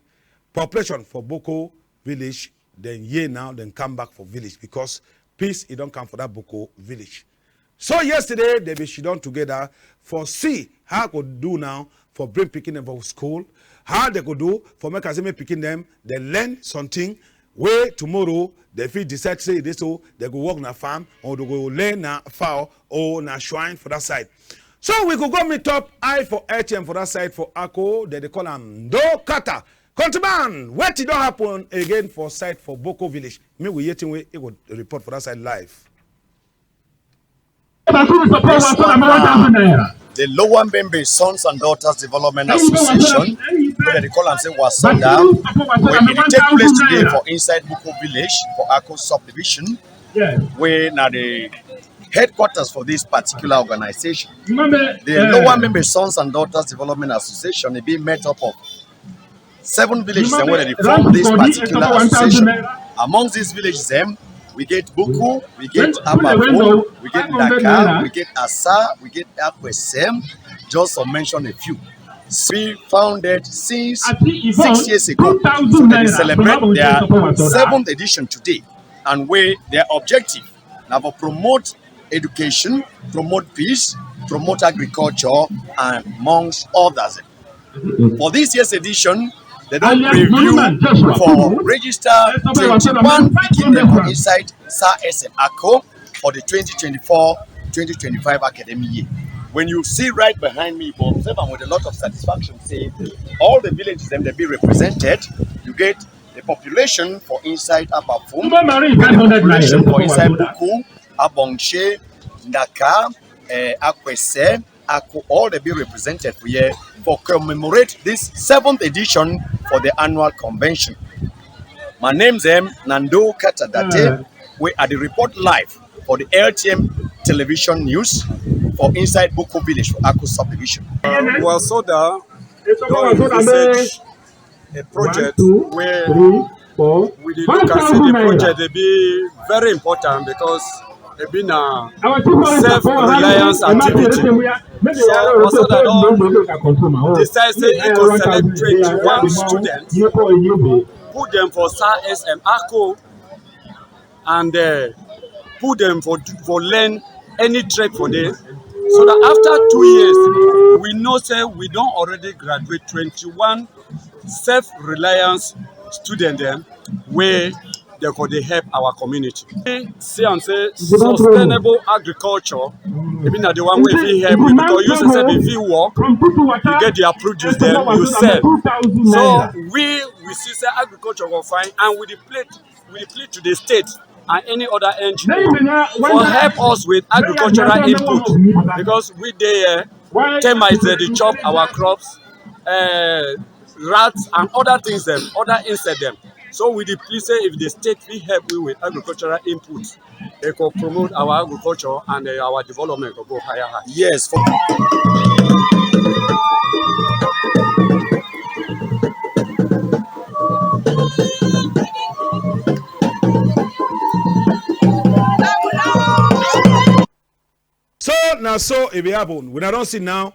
population for Boko village, dem here now, dem come back for village because peace e don come for that Boko village. So yesterday, dem be sidon together for see how go do now for bring pikin dem for school, how dem go do for make am say make pikin dem, dem learn something wey tomorrow dem fit decide say e dey so, dem go work na farm, or dem go learn na fowl or na shrine for that side. So we go go meet up eye for L T M for that side for Ako, dem dey call am Ndo Kata. Countryman, wetin don happen again for side for Boko village? Make we hear thing wey e go report for that side live. This one na the Lower Mbembe Sons and Daughters Development Association, wey dem dey call am say Wasoda, wey e dey take place today for inside Boko village for Ako subdivision, wey na the headquarters for this particular organization. The Lower Mbembe Sons and Daughters Development Association, e be made up of seven villages dem wey dem dey form this particular association. Amongst these villages dem, we get Buku, we get Abafo, we get Ndaka, we get Asa, we get Akwesem, just to mention a few. We founded since six years ago. So dem dey celebrate their seventh edition today, and wey their objective na for promote education, promote peace, promote agriculture, and amongst others. For this year's edition, dem don preview for register twenty-one pikin dem for inside S A S M Ako for the twenty twenty-four twenty twenty-five academic year. When you see right behind me, you go observe am with a lot of satisfaction say all the villages dem dey be represented. You get the population for inside Abafum, you get the population for inside Buku, Abonche, Ndaka, eh, Akwese, Ako, all dey be represented for here for commemorate this seventh edition for the annual convention. My name dem na Ndo Kata Date, wey I dey report live for the L T M television news for inside Boko village for Ako subdivision. Wasoda don envisage a project wey we dey look am say the project dey be very important because e be na self-reliance activity. So Wasoda don decide say e go select twenty-one students, put dem for S A S M Ako, and, eh, put dem for do, for learn any trade for there, so that after two years, we know say we don already graduate twenty-one self-reliance student dem wey dem go dey help our community. We see am say sustainable agriculture, e be na the one wey fit help we, because you sef, if you work, you get their produce dem, you sell. So we, we see say agriculture go fine, and we dey play, we dey plead to the state and any other N G O for help us with agricultural input, because we dey, eh, termites dey dey chop our crops, eh, rats and other things dem, other insect dem. So we dey plead say if the state fit help we with agricultural input, e go promote our agriculture and, eh, our development go go higher, higher. Yes, for So na so e be happen. Wuna don see now,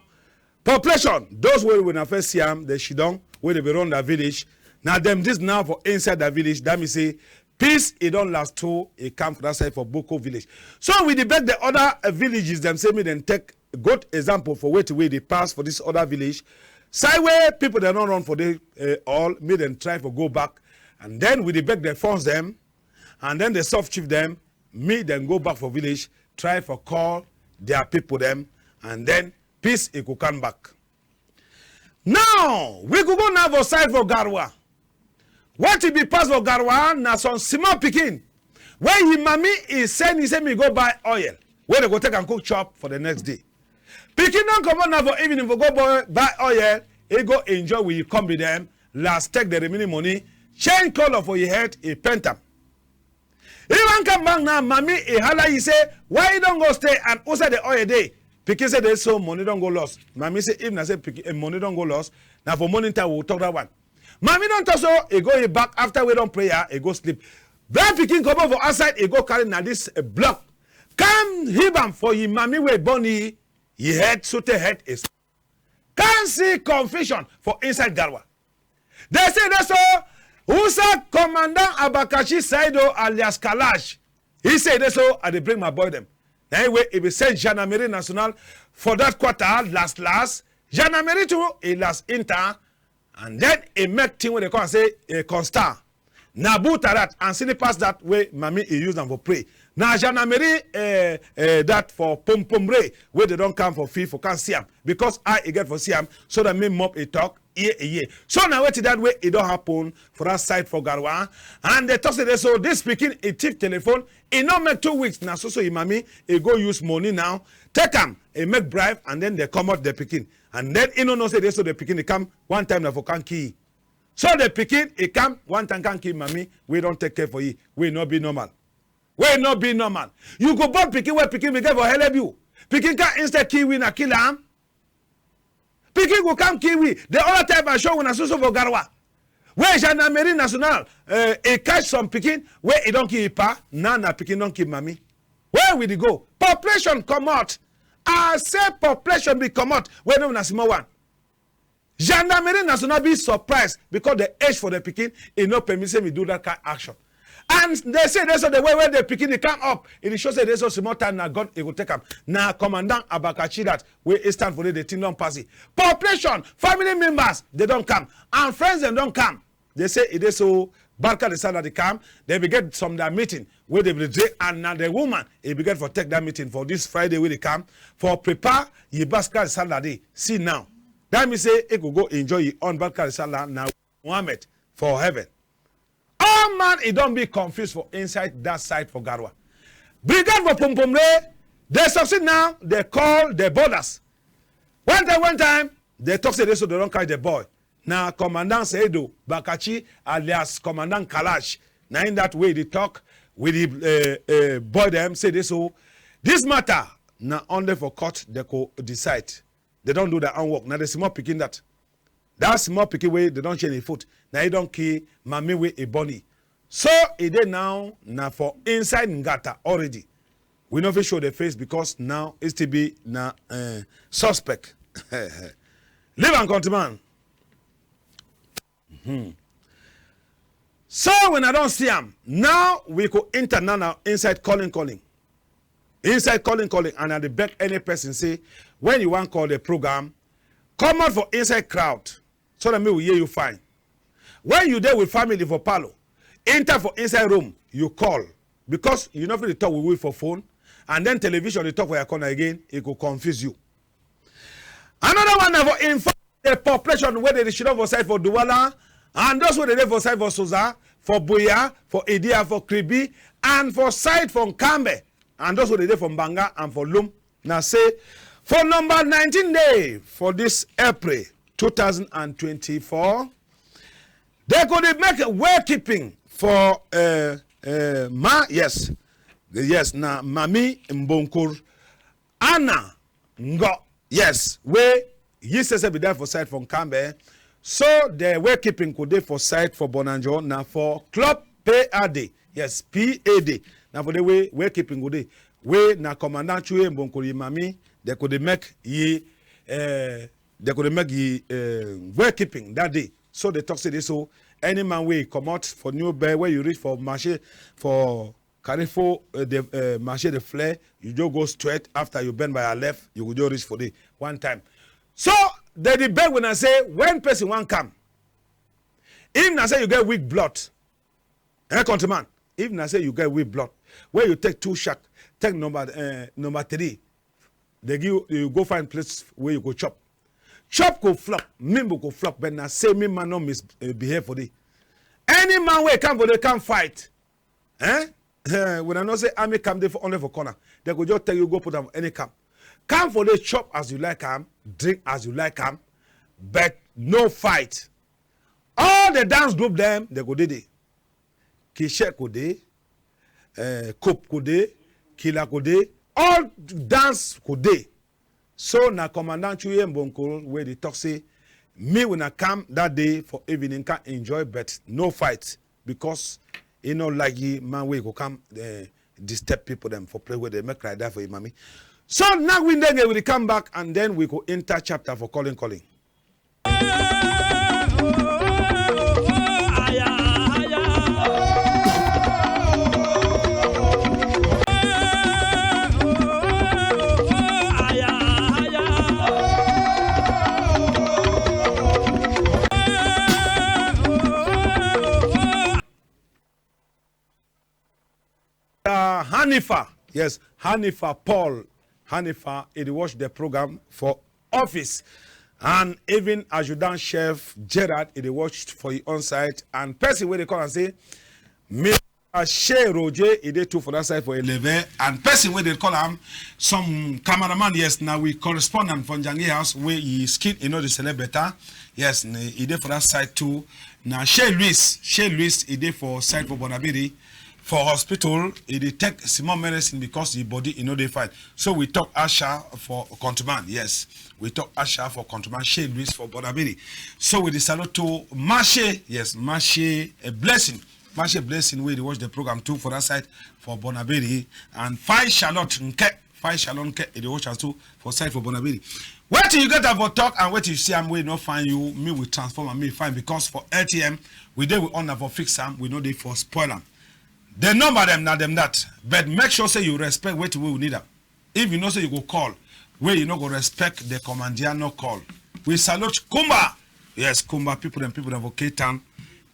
population, those wey wuna first see am, dem sidon, wey dem be run their village. Na dem this now for inside their village. That mean say peace e don last too, e come for that side for Boko village. So we dey beg the other, uh, villages dem say make dem take good example for wetin wey dey pass for this other village. Side wey people dem don run for the, uh, all, make dem try for go back. And then we dey beg the fons dem, and then the sub chief dem, make dem go back for village, try for call their people dem, and then peace e go come back. Now we go go now for side for Garoua. Wetin be pass for Garoua na some small pikin wey yi mami e send yi say me go buy oil wey dem go take am cook chop for the next day. Pikin don comot now for evening for go buy, buy oil, e go enjoy with yi kombi dem, last take the remaining money, change colour for yi head, e paint am. E wan come back now, mami e hala yi say, why you don go stay and outside the oil dey? Pikin say dey so money don go lost. Mami say if na say pikin, eh, money don go lost, na for morning time we go talk that one. Mami don talk so, e go yi back after we don prayer, e go sleep. That pikin comot for outside, e go carry na this, eh, block. Come hit am for yi mami wey born yi, yi head, sotey head is. Come see confusion for inside Garoua. Dem say dey so, who sack Commandant Abakachi Saido alias Kalash? He say dey so, I dey bring my boy dem. Na him wey e be send Gendarmerie Nationale for that quarter last last. Gendarmerie too, e last enter. And then e make thing wey dey call am say, eh, constat. Na boot that and slippers that wey mami e use am for pray. Na Gendarmerie, eh, eh, that for pom pom ray wey dey don come for field for come see am. Because eye e get for see am, so that make mop e talk, ear e hear. So na wetin that wey e don happen for that side for Garoua. And dem talk say dey so this pikin e thief telephone, e no make two weeks, na so so yi mami e go use money now, take am, e make bribe, and then dem comot the pikin. And then e no know say dey so the pikin e come one time na for come kill. So the pikin e come one time come kill mami wey don take care for yi, wey no be normal. Wey no be normal. You go born pikin wey pikin be get for helep you. Pikin come instead kill we na kill am. Pikin go come kill we. The other time I show una so so for Garoua. Wey Gendarmerie Nationale, eh, e catch some pikin wey e don kill yi pa, now na pikin don kill mami. Where we dey go? Population comot. I say population be comot. Wey no na small one. Gendarmerie Nationale be surprised because the age for the pikin, e no permit say me do that kind action. And dem say dey so the way wey the pikin dey come up, e dey show say dey so small time na God e go take am. Na Commandant Abakachi that wey e stand for there, the thing don pass yi. Population, family members, dem don come. And friends dem don come. Dem say e dey so Barka de Sallah dey come. Dem be get some their meeting wey dem be dey, and na the woman e be get for take that meeting for this Friday wey dey come for prepare yi Barka de Sallah day. See now, that mean say e go go enjoy yi own Barka de Sallah na Muhammad for heaven. All man e don be confused for inside that side for Garoua. Brigade for Pompomre, dem succeed now, dem call the borders. One time, one time, dem talk say dey so dem don catch the boy. Na Commandant Seido Bakachi alias Commandant Kalash. Na him that wey dey talk with the, eh, eh, boy dem say dey so. This matter na only for court dem go decide. Dem don do their own work. Na the small pikin that. That small pikin wey dem don chain yi foot, na e don kill mami wey e born yi. So e dey now na for inside ngata already. We no fit show the face because now e still be na, eh, suspect. Leave am, countryman. Hmm. So when I don see am, now we go enter now, now inside calling, calling. Inside calling, calling, and I dey beg any person say, when you wan call the program, comot for inside crowd so that me we hear you fine. When you dey with family for parlour, enter for inside room, you call, because you no fit dey talk with we for phone, and then television dey talk for your corner again, e go confuse you. Another one na for inform the population wey dey sidon for side for Douala, and those wey dey dey for side for Soza, for Buea, for Edia, for Kribi, and for side for Nkambe, and those wey dey dey for Mbanga and for Lum. Na say for number nineteen day for this April two thousand and twenty-four, dem go dey make way keeping for, eh, eh, ma, yes, yes, na Mami Mbonkur Anna Ngo, yes, wey yi sef sef be die for side for Nkambe. So the way keeping go dey for side for Bonanjo na for Club P A D. Yes, P A D. Na for the way, way keeping go dey. Wey na Commandant Chuye Mbonkori mami, dem go dey make yi, eh, dem go dey make yi, eh, way keeping that day. So dem talk say dey so, any man wey comot for New Bell, wey you reach for Marché, for Carrefour, eh, the, eh, Marché de Fleurs, you just go straight. After you bend by your left, you go just reach for there one time. So dem dey beg wuna say when person wan come, if na say you get weak blood, eh, countryman, if na say you get weak blood, wey you take two shark, take number, eh, number three, dem give you, you go find place wey you go chop. Chop go flop, mimbo go flop, but na say me man no mis-, eh, behave for there. Any man wey come for there come fight, eh? Eh, wuna know say army camp dey for only for corner. Dem go just tell you go put am for any camp. Come for there, chop as you like am, drink as you like am, but no fight. All the dance group dem, dem go dey there. Kishek go dey, eh, Cope go dey, Killer go dey, all dance go dey. So na Commandant Chuye Mbonkoro wey dey talk say, me wuna come that day for evening, come enjoy, but no fight, because E no like yi man wey go come, eh, disturb people dem for place wey dey make cry die for yi mami. So now we dey, we dey come back and then we go enter chapter for calling, calling. Uh, Hanifa, yes, Hanifa Paul. Hanifa, e dey watch the program for office. And even adjutant chef Gerard, e dey watch for yi own side. And person wey dey call am say, Mister Shey Roger, e dey too for that side for Eleve. And person wey dey call am, some cameraman, yes, na we correspondent for Njangi House, wey yi skin, e no dey select better. Yes, e dey for that side too. Na Shey Louis, Shey Louis, e dey for side for Bonaberi. For hospital, e dey take small medicine because the body e no dey fine. So we talk Asha for countryman, yes. We talk Asha for countryman, Shey Louis for Bonaberi. So we dey salute to Mashe, yes, Mashe, a blessing. Mashe blessing wey dey watch the program too for that side for Bonaberi. And Fine Charlotte Nke, Fine Charlotte Nke, e dey watch us too for side for Bonaberi. Wetin you get am for talk and wetin you see am wey no fine you, me we transform am, me fine, because for L T M, we dey we own na for fix am, we no dey for spoil am. The number dem na dem that, but make sure say you respect wetin wey we need am. If you know say you go call, wey you no go respect the commandia, no call. We salute Kumba. Yes, Kumba people dem, people dem for Cape Town,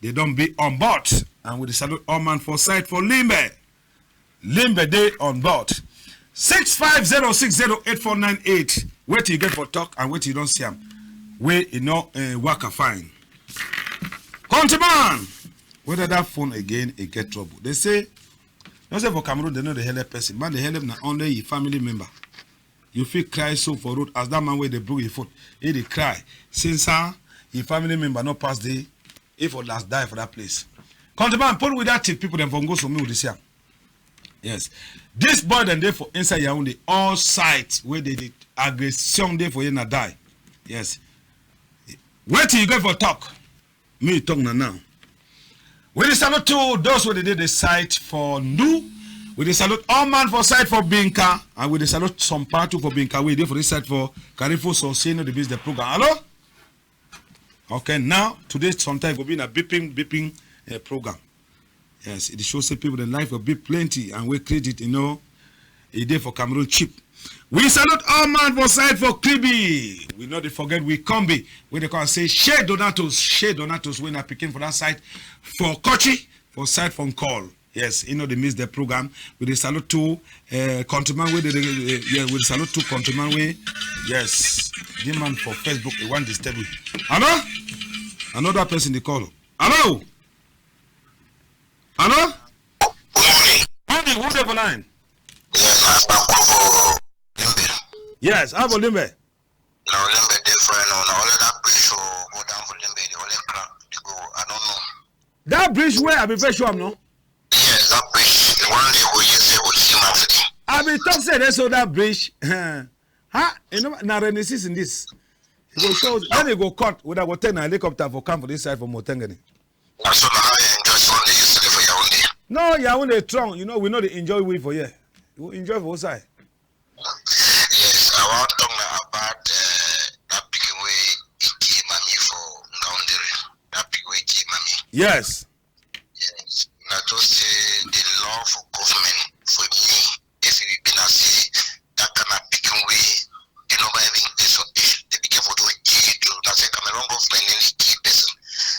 they don be on board. And we dey salute all man for side for Limbe. Limbe dey on board. Six five zero six zero eight four nine eight. Wetin you get for talk and wetin you don see am wey e no, eh, waka fine. Countryman, whether that phone again e get trouble. They say, no say for Cameroon they no dey help person. Man dey help na only yi family member. You fit cry so for road as that man wey dey broke yi foot. E dey cry since, ah, yi family member no pass dey, e for last die for that place. Countryman, put with that thing, people dem for Ngoso, me we dey see am. Yes. This boy dem dey for inside Yaoundé, all sides wey dey, the aggression dey for here na die. Yes. Wetin you get for talk? Me talk na now. We dey salute to those wey dey dey the side for Ndu. We dey salute all man for side for Binka, and we dey salute some part too for Binka wey dey for this side for Carrefour. So say no dey miss the program. Hello? Okay, now today sometime go be na beeping, beeping, eh, program. Yes, e dey show say people dem life go be plenty and wey credit, you know, e dey for Cameroon cheap. We salute all man for side for Kribi. We no dey forget we Kombi. We dey call say Shey Donatus, Shey Donatus wey na pikin for that side for Kochi, for side for Nkol. Yes, you know they miss the program. We dey salute to, eh, countryman wey dey, dey, dey, yeah, we dey salute to countryman wey, yes, the man for Facebook, e wan disturb we. Hello? Another person dey call. Hello? Hello? Good morning. Morning, who dey for line? Yeah, na Sako for Limbe. Yes, how for Limbe? Na Limbe dey fine o. Na only that bridge for go down for Limbe, the only crack dey go. I don't know. That bridge wey I be first show am, no? Yes, that bridge. The one dey go use dey go see my city. I be talk say they show that bridge. Ha, you know, na rainy season this. E go show, then e go cut. We da go take na helicopter for come for this side for Mutengene. Na so na how you enjoy Sunday yesterday for Yaoundé? No, Yaoundé strong. You know, we no dey enjoy we for here. We enjoy for outside. Yes, I wan talk na about, eh, that pikin wey e kill mami for Ngaoundéré. That pikin wey e kill mami. Yes. Yes. Na to say the law for government for me, if e be na say that kind of pikin wey e no even dey for age, the pikin for don kill too. Na say Cameroon government dey kill person.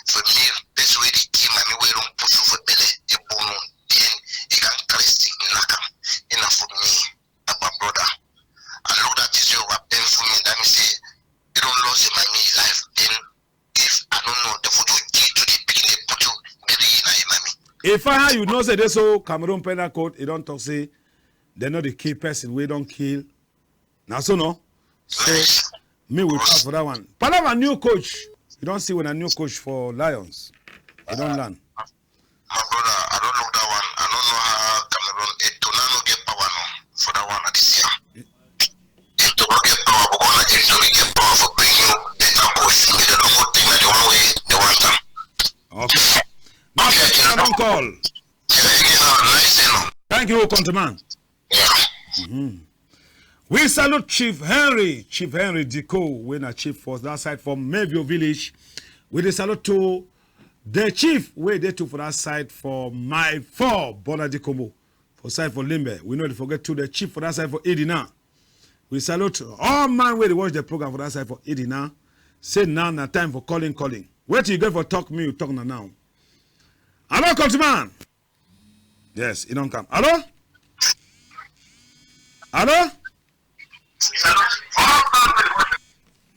For me, person wey dey kill mami wey don put you for belle, e born you, then e can carry stick knack am. E na for me. Na my brother. I know that is your pain for me. That means say you don lost your mommy life. Then if I don't know, the photo key to the pikin they put you, maybe na your mommy. If I how you know say they so Cameroon Penal Code, e don talk say they no dey kill person wey don kill. Na so no. So me we pass for that one. Palava new coach. You don see when a new coach for Lions. E don land. My brother, I don't look that one. I don't know how Cameroon, eh, Tona no get power no for that one at this year. Eh, Tona get power because na eh, Tona get power for bring you better coach. Make dem no go think na the one wey dem want am. Okay. Master, I don call. Thank you, countryman. Mm-hmm. We salute Chief Henry, Chief Henry Diko, wey na chief for that side for Mayville village. We dey salute to the chief wey dey too for that side for my four Bona Dikobo for side for Limbe. We no dey forget to the chief for that side for Edina. We salute all man wey dey watch the program for that side for Edina. Say now na time for calling, calling. Wetin you get for talk, me you talk na now. Hello, countryman. Yes, e don come. Hello? Hello?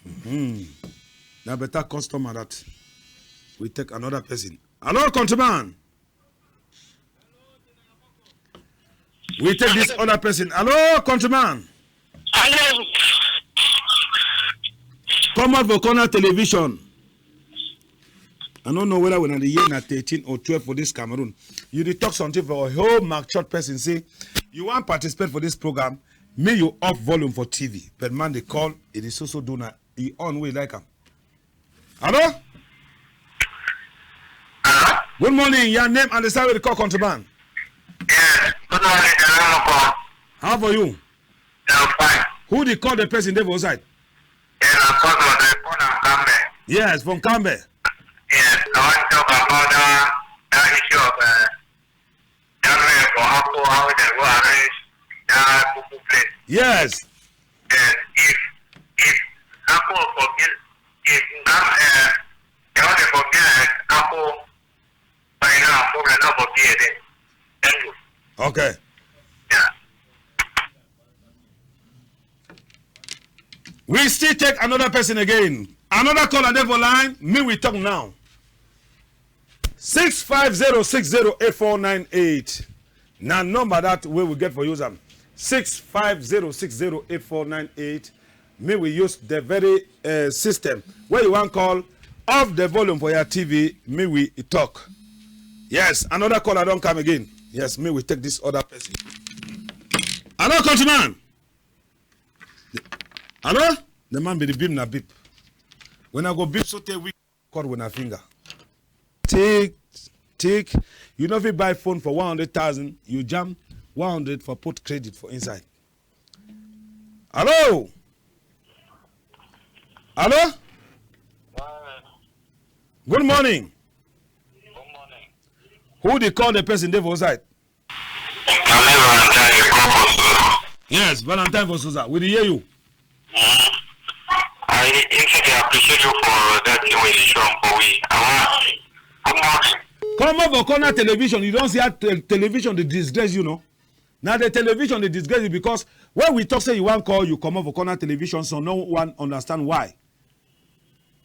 Mm-hmm. Na better customer that. We take another person. Hello, countryman. We take this other person. Hello, countryman. Hello. Come out for corner television. I no know whether wuna dey hear na thirteen or twelve for this Cameroon. You dey talk something for a whole matured person say you wan participate for this program, make you off volume for T V. But man dey call, e dey so so do na e own way like am. Hello? Hello? Good morning. Your name and the side wey you dey call, countryman. Yes. Good morning, General Moko. How for you? I'm fine. Who dey call, the person dey for side? Yes, I call from the phone and Kambe. Yes, from Kambe. Yes, I want to talk about that, that issue of, uh, that man for Akpo, how they go arrange that Kuku place. Yes. Yes, if, if Akpo forgive, if, uh, they want to forgive, uh, Akpo, by now, problem not forgive again. Thank you. Okay. Yeah. We still take another person again. Another caller dey for line. Me we talk now. Six five zero six zero eight four nine eight. Na number that wey we get for use am. Six five zero six zero eight four nine eight. Me we use the very, uh, system. Where you wan call, off the volume for your T V. Me we talk. Yes, another caller don come again. Yes, me we take this other person. Hello, countryman. Hello? The man be the beep na beep. When I go beep, so take we cut with a finger. Tick, tick. You no fit buy phone for one hundred thousand. You jam one hundred for put credit for inside. Hello? Hello? Good morning. Who dey call, the person dey for side? Na me, Valentine, dey call for Susa. Yes, Valentine for Susa. We dey hear you. Mm. I indeed dey appreciate you for that thing wey you show for we. I want good morning. Come up for corner television. You don see how te-, television dey disgrace you, no? Na the television dey disgrace you because when we talk say you wan call, you come up for corner television, so no one understand why.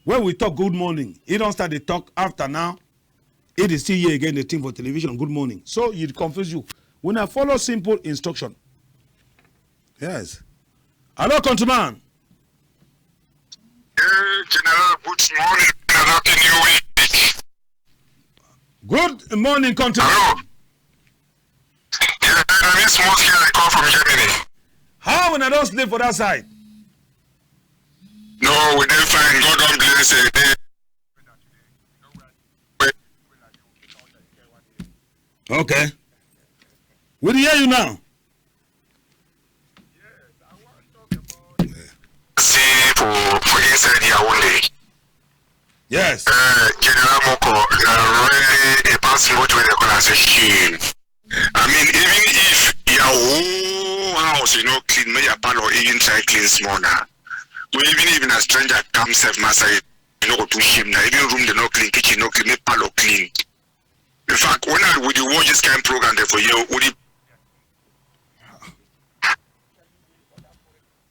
When we talk good morning, he don start dey talk after now. He dey still hear again the thing for television, good morning. So e confuse you. Wuna follow simple instruction. Yes. Hello, countryman. Hey, General, good morning and happy new week. Good morning, countryman. Hello. Yeah, na me small scale, I call from Germany. How wuna don sleep for that side? No, we dey fine. God don bless, eh, dey. Okay. We dey hear you now. See for, for inside Yaoundé. Yes. Uh, General Moko, na really a pass much wey dey call am say shame. I mean, even if your whole house you no clean, make your parlor even try clean small na. But even if na stranger come sef, massa, you no go too shame na. Even room dey no clean, kitchen no clean, make parlor clean. In fact, when I, we dey watch this kind program there for you, we dey,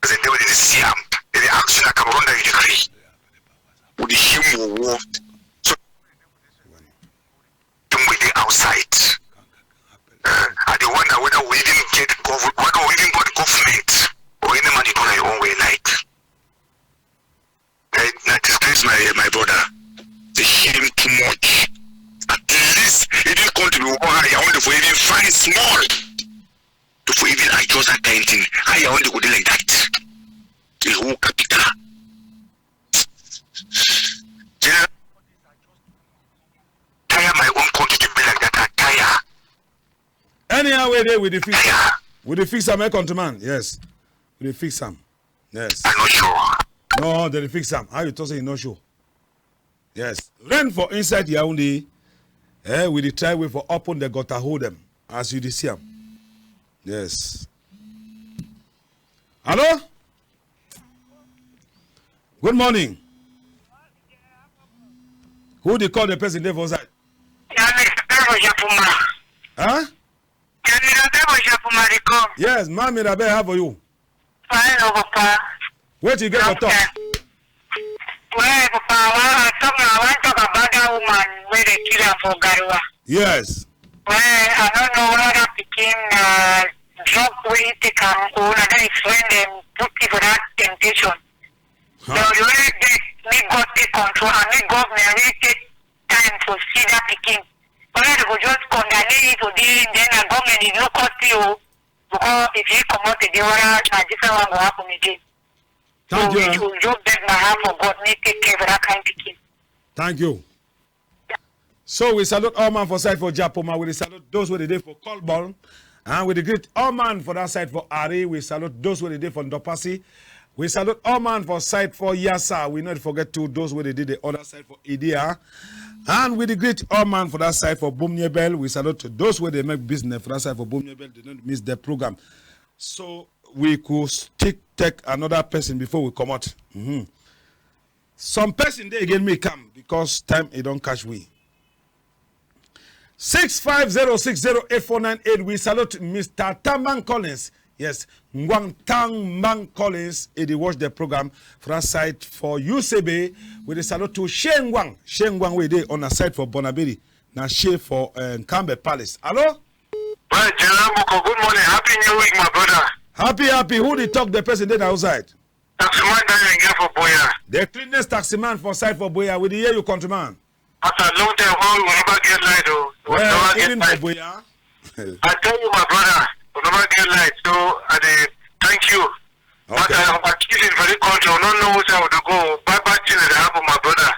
as in, they dey see am, they dey ask you, like, Cameroon that you dey gree. We dey shame wo wo. So, dem we dey outside. Uh, I dey wonder whether we even get government, whether we even got government, or any man dey do na your own way, like. Na, na disgrace, my, my brother. The shame too much. At least, e dey come to be one higher, only for even find small. To for even adjust that kind thing. Higher, only go dey like that. The whole capital. General, tire my own country to be like that. I tire. Anyhow. Wey dey, we dey fix am. We dey fix am, eh, countryman. Yes. We dey fix am. Yes. I no sure. No, dem dey fix am. How you talk say you no sure? Yes. Rain for inside Yaoundé. Eh, we dey try way for open the gutter hole dem. As you dey see am. Yes. Hello? Good morning. Who dey call, the person dey for side? Na Mister Bebo Japuma. Huh? Na Mister Bebo Japuma dey call. Yes, Mami Rabe, how for you? Fine, oh, Papa. Wetin you get for talk? Long time. Well, Papa, I wan talk, I wan talk about that woman wey dem kill am for Garuwa. Yes. Well, I no know whether that pikin, uh, drug wey he take am, or na that his friend dem put him for that temptation. Huh. So the only thing, make God take control and make government really take time for see that pikin. Whether dem go just condemn him for there, then na government e no cause you, because if he comot again, whether na different one go happen again. Thank you. So we should just beg my heart for God, make take care for that kind pikin. Thank you. So we salute all man for side for Japoma. We dey salute those wey dey dey for Kolbol. And we dey greet all man for that side for Ari. We salute those wey dey dey for Ndopasi. We salute all man for side for Yasa. We no dey forget to those wey dey dey the other side for Idia. And we dey greet all man for that side for Bumnyebel. We salute those wey dey make business for that side for Bumnyebel. Dem no miss the program. So we could still take another person before we comot. Mm-hmm. Some person dey again, me come because time e don catch we. Six five zero six zero eight four nine eight. We salute Mister Tambang Collins. Yes, Ngwang Tambang Collins. E dey watch the program for that side for U C B. We dey salute to Shengwang. Shengwang wey dey on the side for Bonaberi. Na She for, uh, Nkambe Palace. Hello? Well, General Moko, good morning. Happy New Week, my brother. Happy, happy. Who dey talk? The person dey na outside. Taximan Daniel Nge for Boya. The cleanest taximan for side for Boya. We dey hear you, countryman. After a long time, oh, we never get light, oh. We never get light. Well, even for Boya. I tell you, my brother, we never get light, so I dey thank you. Okay. But I am accusing for the country. We no know which I would go. Bad, bad thing dey happen, my brother.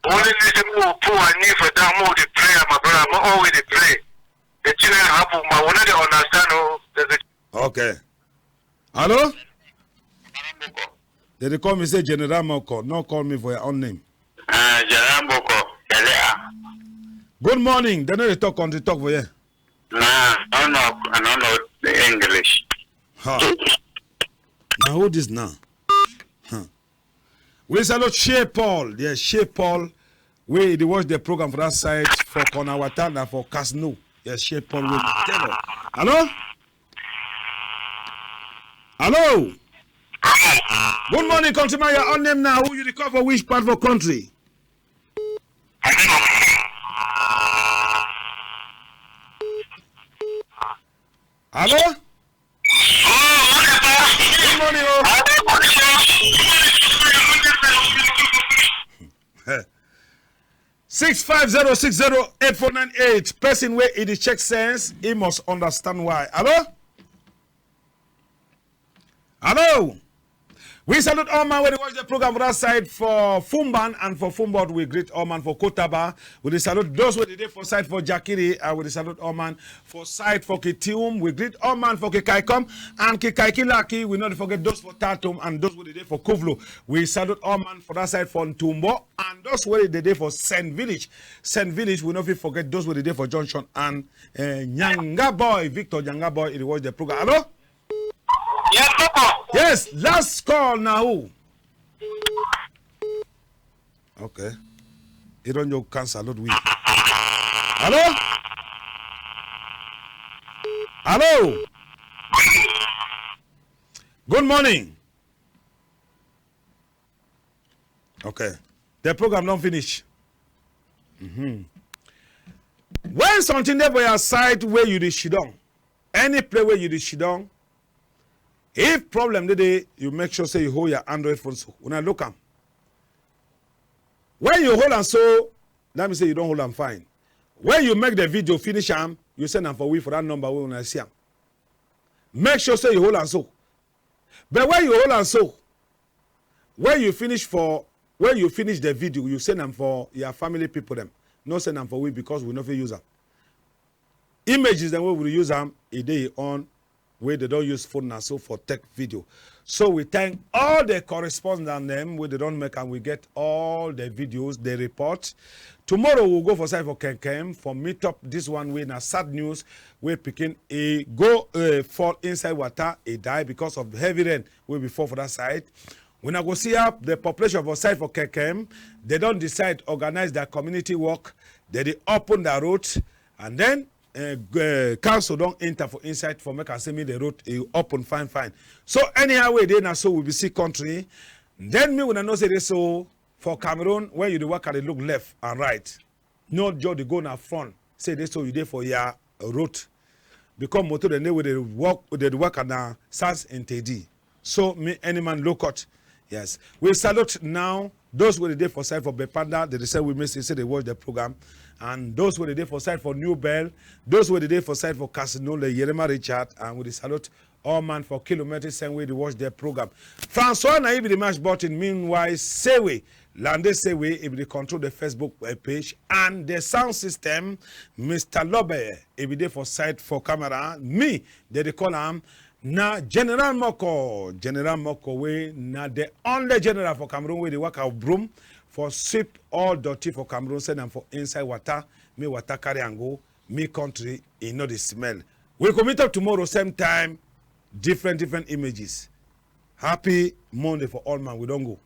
Only listen, we put our knee for down, we dey pray, my brother. We always dey pray. The thing wey happen, ma, we no dey understand, oh. Okay. Hello? Dem dey call me say General Moko. No call me for your own name. Ah, General Moko, Dele, ah. Good morning. Dem no dey talk country talk for here. Nah, I don't know, I don't know the English. Ha. Na who this now? Huh. We salute Shey Paul. Yes, Shey Paul. We dey watch the program for that side for Konawata, na for Casino. Yes, Shey Paul wey dey tell us. Hello? Hello? Good morning, countryman. Your own name now. Who you dey call for which part for country? Hello? Good morning, oh. Six five zero six zero eight four nine eight. Person wey e dey check sense, e must understand why. Hello? Hello? We salute all man wey dey watch the program for that side for Foumban and for Foumbot. We greet all man for Kotaba. We dey salute those wey dey dey for side for Jakiri. Uh, we dey salute all man for side for Kitium. We greet all man for Kikaikom and Kikaikilaki. We no dey forget those for Tatum and those wey dey dey for Kovlo. We salute all man for that side for Ntumbo and those wey dey dey for Saint Village. Saint Village, we no fit forget those wey dey dey for Junction and, eh, Nyanga Boy, Victor Nyanga Boy, e dey watch the program. Hello? Yes, Papa. Yes, last call na who? Okay. E don just cancel, not we. Hello? Hello? Good morning. Okay. The program don finish. Mm-hmm. When something dey for your side wey you dey sidon, any place wey you dey sidon, if problem dey there, you make sure say you hold your Android phone so. Una look am. When you hold am so, that mean say you don hold am fine. When you make the video finish am, you send am for we for that number wey una see am. Make sure say you hold am so. But when you hold am so, when you finish for, when you finish the video, you send am for your family people dem. No send am for we because we no fit use am. Images dem wey we dey use am, e dey e own, wey dey don use phone na so for take video. So we thank all the correspondent dem wey dey don make am, we get all the videos, the report. Tomorrow we go for side for Kenkem for meet up this one wey na sad news, wey pikin e go, eh, fall inside water, e die because of heavy rain wey be fall for that side. We na go see how the population for side for Kenkem, dey don decide organize their community work, dey dey open their road, and then, eh, g-, eh, council don enter for inside for make am say make the road e open fine fine. So anyhow wey e dey na so we be see country. Then me una know say dey so for Cameroon, when you dey waka dey look left and right, no just dey go na front say dey so you dey for your road, because motor dem dey wey dey work, dey dey waka na sans interdit. So me any man low cut. Yes, we salute now those wey dey dey for side for Bepanda, dey dey say we miss say dey watch the program, and those wey dey dey for side for New Bell, those wey dey dey for side for Casino, le Yerema Richard, and we dey salute all man for kilometre same wey dey watch the program. Francois na e be the match button. Meanwhile, Sewe Lande Sewe e be dey control the Facebook, eh, page and the sound system. Mister Lobe e be dey for side for camera. Me dey dey call am na General Moko. General Moko wey na the only general for Cameroon wey dey waka broom for sweep all dirty for Cameroon, send am for inside water, make water carry am go, make country e no dey smell. We go meet up tomorrow same time, different different images. Happy Monday for all man. We don go.